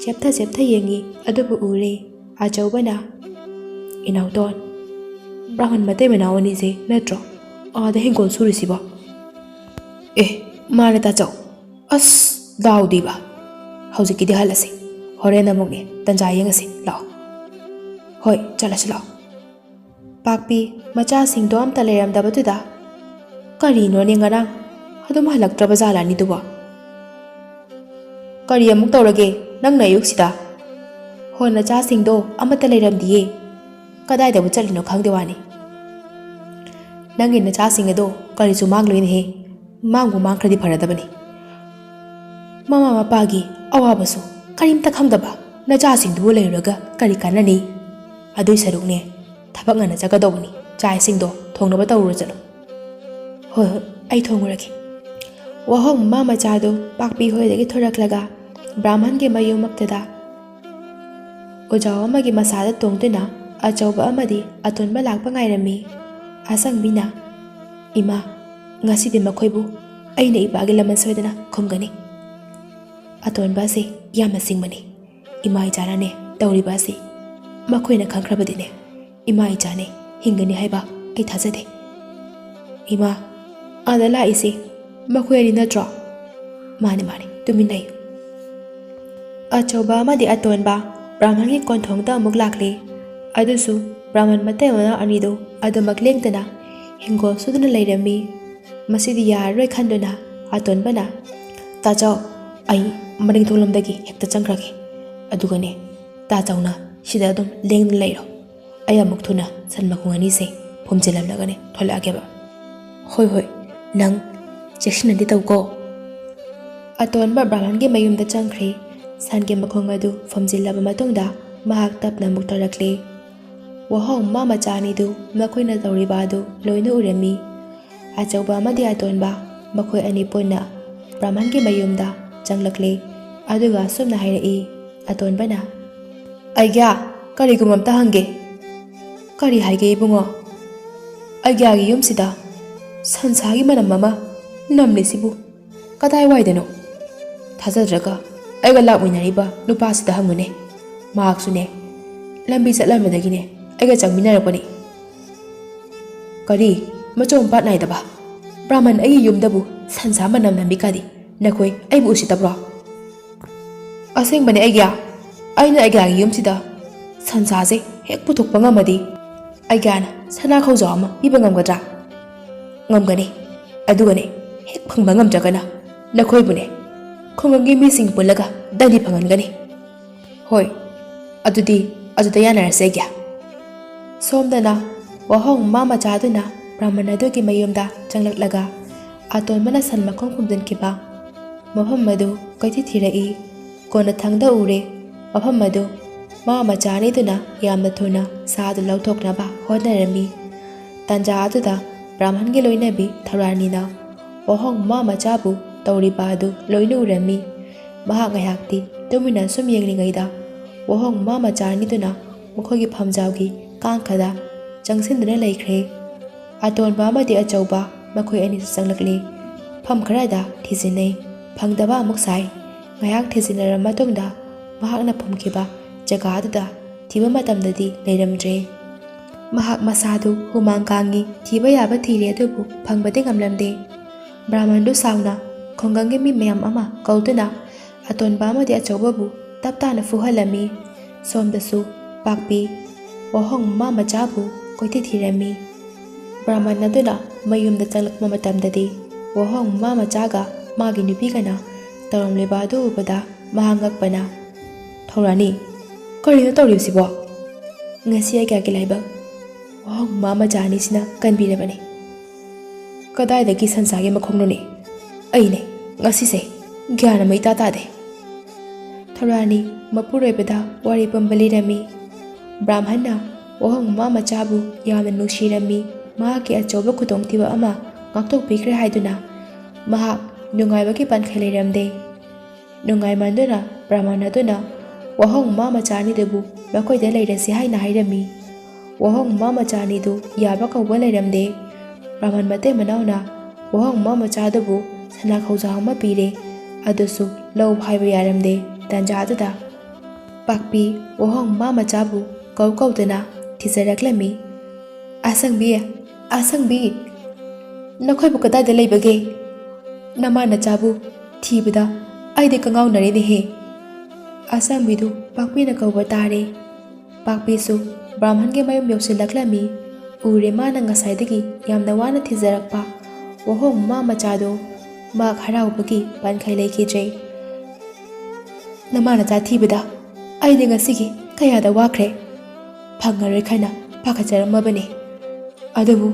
ꯆꯦꯞꯊ ꯆꯦꯞꯊ ꯌꯦꯡꯉꯤ, ꯑꯗꯨꯕꯨ ꯎꯔꯦ꯫ ꯑꯆꯧꯕꯅ, "ꯏꯅꯥꯎꯇꯣꯟ, ꯕ꯭ꯔꯥꯍꯃꯟ ꯃꯇꯩ ꯃꯅꯥꯎ ꯑꯅꯤꯁꯦ ꯅꯠꯇ꯭ꯔꯣ ꯑꯥꯗ ꯍꯤꯡꯒꯣꯜ ꯁꯨꯔꯤꯁꯤꯕꯣ?" "ꯑꯦ, ꯃꯥꯅꯦ ꯇꯥꯆꯧ꯫ ꯑꯁ, ꯗꯥꯎꯗꯤꯕ꯫ ꯍꯧꯖꯤꯛꯀꯤꯗꯤ ꯍꯜꯂꯁꯤ꯫ ꯍꯣꯔꯦꯟ ꯑꯃꯨꯛꯅꯦ ꯇꯟꯖꯥ ꯌꯦꯡꯉꯁꯤ꯫ ꯂꯥꯛꯑꯣ꯫ ꯍꯣꯏ, ꯆꯠꯂꯁꯤ ꯂꯥꯛꯑꯣ꯫" ꯄꯥꯛꯄꯤ ꯃꯆꯥꯁꯤꯡꯗꯣ ꯑꯝꯇ ꯂꯩꯔꯝꯗꯕꯗꯨꯗ, "ꯀꯔꯤꯅꯣꯅꯦ, ꯉꯔꯥꯡ ꯑꯗꯨꯝ ꯍꯜꯂꯛꯇ꯭ꯔꯕ ꯖꯥꯠꯂꯅꯤꯗꯨꯕꯣ?" "ꯀꯔꯤ ꯑꯃꯨꯛ ꯇꯧꯔꯒꯦ ꯅꯪꯅ ꯑꯌꯨꯛꯁꯤꯗ?" "ꯍꯣ, ꯅꯆꯥꯁꯤꯡꯗꯣ ꯑꯃꯠꯇ ꯂꯩꯔꯝꯗꯤꯌꯦ꯫ ꯀꯗꯥꯏꯗꯕꯨ ꯆꯠꯂꯤꯅꯣ ꯈꯪꯗꯦ ꯋꯥꯅꯤ꯫" "ꯅꯪꯒꯤ ꯅꯆꯥꯁꯤꯡ ꯑꯗꯣ ꯀꯔꯤꯁꯨ ꯃꯥꯡꯂꯣꯏꯅꯦꯍꯦ꯫ ꯃꯥꯡꯕꯨ ꯃꯥꯡꯈ꯭ꯔꯗꯤ ꯐꯔꯗꯕꯅꯤ꯫ ꯃꯃꯥ ꯃꯄꯥꯒꯤ ꯑꯋꯥꯕꯁꯨ ꯀꯔꯤꯝꯇ ꯈꯪꯗꯕ ꯅꯆꯥꯁꯤꯡꯗꯨꯕꯨ ꯂꯩꯔꯨꯔꯒ ꯀꯔꯤ ꯀꯥꯟꯅꯅꯤ? ꯑꯗꯨꯏ ꯁꯔꯨꯛꯅꯦ, ꯊꯕꯛ ꯉꯟꯅ ꯆꯠꯀꯗꯧꯕꯅꯤ꯫ ꯆꯥꯛ ꯏꯁꯤꯡꯗꯣ ꯊꯣꯡꯅꯕ ꯇꯧꯔꯨꯔꯣ ꯆꯠꯂꯣ꯫" "ꯍꯣꯏ, ꯍꯣꯏ, ꯑꯩ ꯊꯣꯡꯉꯨꯔꯒꯦ꯫" ꯋꯥꯍꯣꯡ ꯃꯃꯥ ꯃꯆꯥꯗꯨ ꯄꯥꯛꯄꯤ ꯍꯣꯏꯗꯒꯤ ꯊꯣꯔꯛꯂꯒ ꯕ꯭ꯔꯥꯍꯃꯟꯒꯤ ꯃꯌꯨꯝꯃꯛꯇꯗ ꯎꯖꯥꯎ ꯑꯃꯒꯤ ꯃꯁꯥꯗ ꯇꯣꯡꯗꯨꯅ ꯑꯆꯧꯕ ꯑꯃꯗꯤ ꯑꯇꯣꯟꯕ ꯂꯥꯛꯄ ꯉꯥꯏꯔꯝꯃꯤ꯫ ꯑꯁꯪꯕꯤꯅ, "ꯏꯃꯥ, ꯉꯁꯤꯗꯤ ꯃꯈꯣꯏꯕꯨ ꯑꯩꯅ ꯏꯄꯥꯒꯤ ꯂꯃꯟ ꯁꯣꯏꯗꯅ ꯈꯨꯝꯒꯅꯤ꯫ ꯑꯇꯣꯟꯕ ꯑꯁꯤ ꯌꯥꯝꯅ ꯁꯤꯡꯕꯅꯤ꯫ ꯏꯃꯥ ꯏꯆꯥꯅꯅꯦ ꯇꯧꯔꯤꯕ ꯑꯁꯤ ꯃꯈꯣꯏꯅ ꯈꯪꯈ꯭ꯔꯕꯗꯤꯅꯦ, ꯏꯃꯥ ꯏꯆꯥꯅꯦ ꯍꯤꯡꯒꯅꯤ ꯍꯥꯏꯕ ꯑꯩ ꯊꯥꯖꯗꯦ꯫" "ꯏꯃꯥ, ꯑꯥꯗ ꯂꯥꯛꯏꯁꯤ ꯃꯈꯣꯏ ꯑꯅꯤ ꯅꯠꯇ꯭ꯔꯣ?" "ꯃꯥꯅꯤ, ꯃꯥꯅꯤ, ꯇꯨꯃꯤꯟ ꯂꯩꯌꯨ꯫" ꯑꯆꯧꯕ ꯑꯃꯗꯤ ꯑꯇꯣꯟꯕ ꯕ꯭ꯔꯥꯍꯃꯟꯒꯤ ꯀꯣꯟꯊꯣꯡꯗ ꯑꯃꯨꯛ ꯂꯥꯛꯂꯦ꯫ ꯑꯗꯨꯁꯨ ꯕ꯭ꯔꯥꯍꯃꯟ ꯃꯇꯩ ꯃꯅꯥꯎ ꯑꯅꯤꯗꯨ ꯑꯗꯨꯃꯛ ꯂꯦꯡꯗꯅ ꯍꯤꯡꯒꯣꯜ ꯁꯨꯗꯨꯅ ꯂꯩꯔꯝꯃꯤ꯫ ꯃꯁꯤꯗꯤ ꯌꯥꯔꯔꯣꯏ ꯈꯟꯗꯨꯅ ꯑꯇꯣꯟꯕꯅ, "ꯇꯥꯆꯧ, ꯑꯩ ꯃꯅꯤꯡ ꯊꯣꯡꯂꯣꯝꯗꯒꯤ ꯍꯦꯛꯇ ꯆꯪꯈ꯭ꯔꯒꯦ꯫ ꯑꯗꯨꯒꯅꯦ, ꯇꯥꯆꯧꯅ ꯁꯤꯗ ꯑꯗꯨꯝ ꯂꯦꯡꯗꯅ ꯂꯩꯔꯣ꯫ ꯑꯩ ꯑꯃꯨꯛ ꯊꯨꯅ ꯁꯟ ꯃꯈꯣꯡ ꯑꯅꯤꯁꯦ ꯐꯨꯝꯖꯤꯜꯂꯝꯂꯒꯅꯦ ꯊꯣꯛꯂꯛꯑꯒꯦꯕ꯫" "ꯍꯣꯏ, ꯍꯣꯏ, ꯅꯪ ꯆꯦꯛꯁꯤꯟꯅꯗꯤ ꯇꯧꯀꯣ꯫" ꯑꯇꯣꯟꯕ ꯕ꯭ꯔꯥꯍꯃꯟꯒꯤ ꯃꯌꯨꯝꯗ ꯆꯪꯈ꯭ꯔꯦ꯫ ꯁꯟꯒꯤ ꯃꯈꯣꯡ ꯑꯗꯨ ꯐꯨꯝꯖꯤꯜꯂꯕ ꯃꯇꯨꯡꯗ ꯃꯍꯥꯛ ꯇꯞꯅ ꯑꯃꯨꯛ ꯊꯣꯔꯛꯂꯦ꯫ ꯋꯥꯍꯣꯡ ꯃꯃꯥ ꯃꯆꯥ ꯑꯅꯤꯗꯨ ꯃꯈꯣꯏꯅ ꯇꯧꯔꯤꯕ ꯑꯗꯨ ꯂꯣꯏꯅ ꯎꯔꯝꯃꯤ꯫ ꯑꯆꯧꯕ ꯑꯃꯗꯤ ꯑꯇꯣꯟꯕ, ꯃꯈꯣꯏ ꯑꯅꯤ ꯄꯨꯟꯅ ꯕ꯭ꯔꯥꯍꯃꯟꯒꯤ ꯃꯌꯨꯝꯗ ꯆꯪꯂꯛꯂꯦ, ꯑꯗꯨꯒ ꯑꯁꯨꯝꯅ ꯍꯥꯏꯔꯛꯏ꯫ ꯑꯇꯣꯟꯕꯅ, "ꯑꯩꯒ꯭ꯌꯥ, ꯀꯔꯤꯒꯨꯝꯕ ꯑꯝꯇ ꯍꯪꯒꯦ꯫" "ꯀꯔꯤ ꯍꯥꯏꯒꯦ ꯏꯕꯨꯡꯉꯣ?" "ꯑꯩꯒ꯭ꯌꯥꯒꯤ ꯌꯨꯝꯁꯤꯗ ꯁꯟꯁꯥꯒꯤ ꯃꯅꯝ ꯑꯃ ꯅꯝꯂꯤꯁꯤꯕꯨ ꯀꯗꯥꯏꯋꯥꯏꯗꯅꯣ? ꯊꯥꯖꯗ꯭ꯔꯒ ꯑꯩꯒ ꯂꯥꯛꯃꯤꯟꯅꯔꯤꯕ ꯅꯨꯄꯥꯁꯤꯗ ꯍꯪꯉꯨꯅꯦ꯫ ꯃꯍꯥꯛꯁꯨꯅꯦ, ꯂꯝꯕꯤ ꯆꯠꯂꯝꯕꯗꯒꯤꯅꯦ ꯑꯩꯒ ꯆꯪꯃꯤꯟꯅꯔꯛꯄꯅꯤ꯫" "ꯀꯔꯤ? ꯃꯆꯣꯡ ꯄꯥꯠ ꯅꯥꯏꯗꯕ ꯕ꯭ꯔꯥꯍꯃꯟ ꯑꯩꯒꯤ ꯌꯨꯝꯗꯕꯨ ꯁꯟꯁꯥ ꯃꯅꯝ ꯅꯝꯃꯤ ꯀꯥꯗꯤ? ꯅꯈꯣꯏ ꯑꯩꯕꯨ ꯎꯁꯤꯠꯇꯕ꯭ꯔꯣ?" "ꯑꯁꯦꯡꯕꯅꯦ ꯑꯩꯒ꯭ꯌꯥ, ꯑꯩꯅ ꯑꯩꯒ꯭ꯌꯥꯒꯤ ꯌꯨꯝꯁꯤꯗ ꯁꯟꯁꯥꯁꯦ ꯍꯦꯛ ꯄꯨꯊꯣꯛꯄ ꯉꯝꯃꯗꯤ ꯑꯩꯒ꯭ꯌꯥꯅ ꯁꯅꯥ ꯈꯧꯖꯥꯎ ꯑꯃ ꯄꯤꯕ ꯉꯝꯒꯗ꯭ꯔꯥ?" "ꯉꯝꯒꯅꯤ꯫ ꯑꯗꯨꯒꯅꯦ, ꯍꯦꯛ ꯐꯪꯕ ꯉꯝꯗ꯭ꯔꯒꯅ ꯅꯈꯣꯏꯕꯨꯅꯦ ꯈꯨꯡꯒꯪꯒꯤ ꯃꯤꯁꯤꯡ ꯄꯨꯜꯂꯒ ꯗꯟꯗꯤ ꯐꯪꯍꯟꯒꯅꯤ꯫" "ꯍꯣꯏ, ꯑꯗꯨꯗꯤ ꯑꯗꯨꯗ ꯌꯥꯅꯔꯁꯦ ꯑꯩꯒ꯭ꯌꯥ꯫" ꯁꯣꯝꯗꯅ ꯋꯥꯍꯣꯡ ꯃꯃꯥ ꯃꯆꯥꯗꯨꯅ ꯕ꯭ꯔꯥꯍꯃꯟ ꯑꯗꯨꯒꯤ ꯃꯌꯨꯝꯗ ꯆꯪꯂꯛꯂꯒ ꯑꯇꯣꯟꯕꯅ ꯁꯟ ꯃꯈꯣꯡ ꯈꯨꯝꯖꯤꯟꯈꯤꯕ ꯃꯐꯝ ꯑꯗꯨ ꯀꯣꯏꯊꯤ ꯊꯤꯔꯛꯏ꯫ ꯀꯣꯟꯅꯊꯪꯗ ꯎꯔꯦ, ꯃꯐꯝ ꯑꯗꯨ ꯃꯃꯥ ꯃꯆꯥ ꯑꯅꯤꯗꯨꯅ ꯌꯥꯝꯅ ꯊꯨꯅ ꯁꯥ ꯑꯗꯨ ꯂꯧꯊꯣꯛꯅꯕ ꯍꯣꯠꯅꯔꯝꯃꯤ꯫ ꯇꯥꯟꯖꯥ ꯑꯗꯨꯗ ꯕ꯭ꯔꯥꯍꯃꯟꯒꯤ ꯂꯣꯏꯅꯕꯤ ꯊꯧꯔꯥꯅꯤꯅ ꯋꯥꯍꯣꯡ ꯃꯃꯥ ꯃꯆꯥꯕꯨ ꯇꯧꯔꯤꯕ ꯑꯗꯨ ꯂꯣꯏꯅ ꯎꯔꯝꯃꯤ꯫ ꯃꯍꯥꯛ ꯉꯥꯏꯍꯥꯛꯇꯤ ꯇꯨꯃꯤꯟꯅ ꯁꯨꯝ ꯌꯦꯡꯂꯤꯉꯩꯗ ꯋꯥꯍꯣꯡ ꯃꯃꯥ ꯃꯆꯥ ꯑꯅꯤꯗꯨꯅ ꯃꯈꯣꯏꯒꯤ ꯐꯝꯖꯥꯎꯒꯤ ꯀꯥꯡꯈꯗ ꯆꯪꯁꯤꯟꯗꯨꯅ ꯂꯩꯈ꯭ꯔꯦ꯫ ꯑꯇꯣꯟꯕ ꯑꯃꯗꯤ ꯑꯆꯧꯕ ꯃꯈꯣꯏ ꯑꯅꯤꯁꯨ ꯆꯪꯂꯛꯂꯤ꯫ ꯃꯐꯝ ꯈꯔꯗ ꯊꯤꯖꯤꯟꯅꯩ, ꯐꯪꯗꯕ ꯑꯃꯨꯛ ꯁꯥꯏ꯫ ꯉꯥꯏꯍꯥꯛ ꯊꯤꯖꯤꯟꯅꯔꯕ ꯃꯇꯨꯡꯗ ꯃꯍꯥꯛꯅ ꯐꯨꯝꯈꯤꯕ ꯖꯒꯥ ꯑꯗꯨꯗ ꯊꯤꯕ ꯃꯇꯝꯗꯗꯤ ꯂꯩꯔꯝꯗ꯭ꯔꯦ꯫ ꯃꯍꯥꯛ ꯃꯁꯥꯗꯨ ꯍꯨꯃꯥꯡ ꯀꯥꯡꯉꯤ, ꯊꯤꯕ ꯌꯥꯕ ꯊꯤꯔꯦ, ꯑꯗꯨꯕꯨ ꯐꯪꯕꯗꯤ ꯉꯝꯂꯝꯗꯦ꯫ ꯕ꯭ꯔꯥꯍꯃꯟꯗꯨ ꯁꯥꯎꯅ ꯈꯨꯡꯒꯪꯒꯤ ꯃꯤ ꯃꯌꯥꯝ ꯑꯃ ꯀꯧꯗꯨꯅ ꯑꯇꯣꯟꯕ ꯑꯃꯗꯤ ꯑꯆꯧꯕꯕꯨ ꯇꯞ ꯇꯥꯅ ꯐꯨꯍꯜꯂꯝꯃꯤ꯫ ꯁꯣꯝꯗꯁꯨ ꯄꯥꯛꯄꯤ ꯋꯥꯍꯣꯡ ꯃꯃꯥ ꯃꯆꯥꯕꯨ ꯀꯣꯏꯊꯤ ꯊꯤꯔꯝꯃꯤ꯫ ꯕ꯭ꯔꯥꯍꯃꯟ ꯑꯗꯨꯅ ꯃꯌꯨꯝꯗ ꯆꯪꯂꯛꯄ ꯃꯇꯝꯗꯗꯤ ꯋꯥꯍꯣꯡ ꯃꯃꯥ ꯃꯆꯥꯒ ꯃꯥꯒꯤ ꯅꯨꯄꯤꯒꯅ ꯇꯧꯔꯝꯂꯤꯕ ꯑꯗꯨ ꯎꯕꯗ ꯃꯍꯥꯛ ꯉꯛꯄꯅ, "ꯊꯧꯔꯥꯅꯤ, ꯀꯔꯤꯅꯣ ꯇꯧꯔꯤꯕꯁꯤꯕꯣ? ꯉꯁꯤ ꯑꯩꯒꯤ ꯂꯥꯏꯕꯛ ꯋꯥꯍꯣꯡ ꯃꯃꯥ ꯃꯆꯥ ꯑꯅꯤꯁꯤꯅ ꯀꯟꯕꯤꯔꯕꯅꯤ꯫ ꯀꯗꯥꯏꯗꯒꯤ ꯁꯟꯁꯥꯒꯤ ꯃꯈꯣꯡꯅꯣꯅꯦ? ꯑꯩꯅꯦ ꯉꯁꯤꯁꯦ ꯒ꯭ꯌꯥꯟ ꯑꯃ ꯏꯇꯥ ꯇꯥꯗꯦ꯫" ꯊꯧꯔꯥꯅꯤ ꯃꯄꯨꯔꯣꯏꯕꯗ ꯋꯥꯔꯤ ꯄꯨꯝꯕ ꯂꯤꯔꯝꯃꯤ꯫ ꯕ꯭ꯔꯥꯍꯃꯟꯅ ꯋꯥꯍꯣꯡ ꯃꯃꯥ ꯃꯆꯥꯕꯨ ꯌꯥꯝꯅ ꯅꯨꯡꯁꯤꯔꯝꯃꯤ꯫ ꯃꯍꯥꯛꯀꯤ ꯑꯆꯧꯕ ꯈꯨꯗꯣꯡꯊꯤꯕ ꯑꯃ ꯉꯥꯛꯊꯣꯛꯄꯤꯈ꯭ꯔꯦ ꯍꯥꯏꯗꯨꯅ ꯃꯍꯥꯛ ꯅꯨꯡꯉꯥꯏꯕꯒꯤ ꯄꯟꯈꯩ ꯂꯩꯔꯝꯗꯦ꯫ ꯅꯨꯡꯉꯥꯏꯃꯟꯗꯨꯅ ꯕ꯭ꯔꯥꯍꯃꯟ ꯑꯗꯨꯅ ꯋꯥꯍꯣꯡ ꯃꯃꯥ ꯃꯆꯥ ꯑꯅꯤꯗꯨꯕꯨ ꯃꯈꯣꯏꯗ ꯂꯩꯔꯁꯤ ꯍꯥꯏꯅ ꯍꯥꯏꯔꯝꯃꯤ꯫ ꯋꯥꯍꯣꯡ ꯃꯃꯥ ꯃꯆꯥ ꯑꯅꯤꯗꯨ ꯌꯥꯕ ꯀꯧꯕ ꯂꯩꯔꯝꯗꯦ꯫ ꯕ꯭ꯔꯥꯍꯃꯟ ꯃꯇꯩ ꯃꯅꯥꯎꯅ ꯋꯥꯍꯣꯡ ꯃꯃꯥ ꯃꯆꯥꯗꯨꯕꯨ ꯁꯅꯥ ꯈꯧꯖꯥꯎ ꯑꯃ ꯄꯤꯔꯦ꯫ ꯑꯗꯨꯁꯨ ꯂꯧ ꯍꯥꯏꯕ ꯌꯥꯔꯝꯗꯦ꯫ ꯇꯟꯖꯥ ꯑꯗꯨꯗ ꯄꯥꯛꯄꯤ ꯋꯥꯍꯣꯡ ꯃꯃꯥ ꯃꯆꯥꯕꯨ ꯀꯧ ꯀꯧꯗꯅ ꯊꯤꯖꯔꯛꯂꯝꯃꯤ꯫ "ꯑꯁꯪꯕꯤ, ꯑꯁꯪꯕꯤ, ꯅꯈꯣꯏꯕꯨ ꯀꯗꯥꯏꯗ ꯂꯩꯕꯒꯦ? ꯅꯃꯥ ꯅꯆꯥꯕꯨ ꯊꯤꯕꯗ ꯑꯩꯗꯤ ꯀꯉꯥꯎꯅꯔꯦꯅꯦꯍꯦ!" ꯑꯁꯪꯕꯤꯗꯨ ꯄꯥꯛꯄꯤꯅ ꯀꯧꯕ ꯇꯥꯔꯦ꯫ ꯄꯥꯛꯄꯤꯁꯨ ꯕ꯭ꯔꯥꯍꯃꯟꯒꯤ ꯃꯌꯨꯝ ꯌꯧꯁꯤꯜꯂꯛꯂꯝꯃꯤ꯫ ꯎꯔꯦ ꯃꯥꯅ ꯉꯁꯥꯏꯗꯒꯤ ꯌꯥꯝꯅ ꯋꯥꯅ ꯊꯤꯖꯔꯛꯄ ꯋꯥꯍꯣꯡ ꯃꯃꯥ ꯃꯆꯥꯗꯨ꯫ ꯃꯍꯥꯛ ꯍꯔꯥꯎꯕꯒꯤ ꯄꯟꯈꯩ ꯂꯩꯈꯤꯗ꯭ꯔꯦ꯫ "ꯅꯃꯥ ꯅꯆꯥ ꯊꯤꯕꯗ ꯑꯩꯗꯤ ꯉꯁꯤꯒꯤ ꯀꯌꯥꯗ ꯋꯥꯈ꯭ꯔꯦ꯫ ꯐꯪꯉꯔꯣꯏ ꯈꯟꯅ ꯄꯥꯈꯠꯆꯔꯝꯃꯕꯅꯤ꯫ ꯑꯗꯨꯕꯨ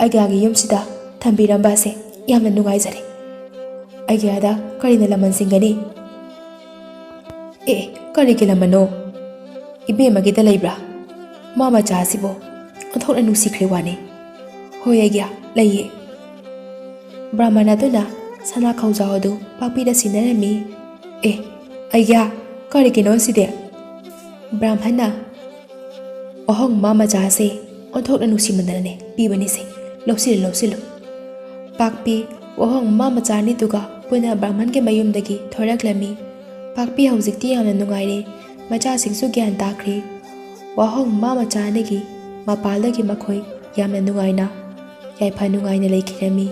ꯑꯩꯒꯤ ꯌꯨꯝꯁꯤꯗ ꯊꯝꯕꯤꯔꯝꯕ ꯑꯁꯦ ꯌꯥꯝꯅ ꯅꯨꯡꯉꯥꯏꯖꯔꯦ꯫ ꯑꯩꯒꯤ ꯑꯥꯗ ꯀꯔꯤꯅ ꯂꯃꯟ ꯁꯤꯡꯒꯅꯤ?" "ꯑꯦ, ꯀꯔꯤꯒꯤ ꯂꯃꯟꯅꯣ? ꯏꯕꯦꯝꯃꯒꯤꯗ ꯂꯩꯕ꯭ꯔꯥ? ꯃꯥ ꯃꯆꯥ ꯑꯁꯤꯕꯨ ꯑꯣꯟꯊꯣꯛꯅ ꯅꯨꯡꯁꯤꯈ꯭ꯔꯦ ꯋꯥꯅꯤ꯫" "ꯍꯣꯏ ꯑꯩꯒꯤ ꯂꯩꯌꯦ꯫" ꯕ꯭ꯔꯥꯍꯃꯟ ꯑꯗꯨꯅ ꯁꯅꯥ ꯈꯧꯖꯥꯎ ꯑꯗꯨ ꯄꯥꯛꯄꯤꯗ ꯁꯤꯟꯅꯔꯝꯃꯤ꯫ "ꯑꯦ, ꯑꯩꯒꯤ, ꯀꯔꯤꯒꯤꯅꯣ ꯁꯤꯗꯤ?" ꯕ꯭ꯔꯥꯍꯃꯟꯅ ꯋꯥꯍꯣꯡ ꯃꯃꯥ ꯃꯆꯥ ꯑꯁꯦ ꯑꯣꯟꯊꯣꯛꯅ ꯅꯨꯡꯁꯤꯃꯟꯗꯅꯅꯦ ꯄꯤꯕꯅꯤꯁꯦ꯫ ꯂꯧꯁꯤꯜꯂꯨ, ꯂꯧꯁꯤꯜꯂꯨ꯫ ꯄꯥꯛꯄꯤ ꯋꯥꯍꯣꯡ ꯃꯃꯥ ꯃꯆꯥ ꯑꯅꯤꯗꯨꯒ ꯄꯨꯟꯅ ꯕ꯭ꯔꯥꯍꯃꯟꯒꯤ ꯃꯌꯨꯝꯗꯒꯤ ꯊꯣꯔꯛꯂꯝꯃꯤ꯫ ꯄꯥꯛꯄꯤ ꯍꯧꯖꯤꯛꯇꯤ ꯌꯥꯝꯅ ꯅꯨꯡꯉꯥꯏꯔꯦ꯫ ꯃꯆꯥꯁꯤꯡꯁꯨ ꯒ꯭ꯌꯥꯟ ꯇꯥꯈ꯭ꯔꯦ꯫ ꯋꯥꯍꯣꯡ ꯃꯃꯥ ꯃꯆꯥ ꯑꯅꯤꯒꯤ ꯃꯄꯥꯜꯗꯒꯤ ꯃꯈꯣꯏ ꯌꯥꯝꯅ ꯅꯨꯡꯉꯥꯏꯅ, ꯌꯥꯏꯐ ꯅꯨꯡꯉꯥꯏꯅ ꯂꯩꯈꯤꯔꯝꯃꯤ꯫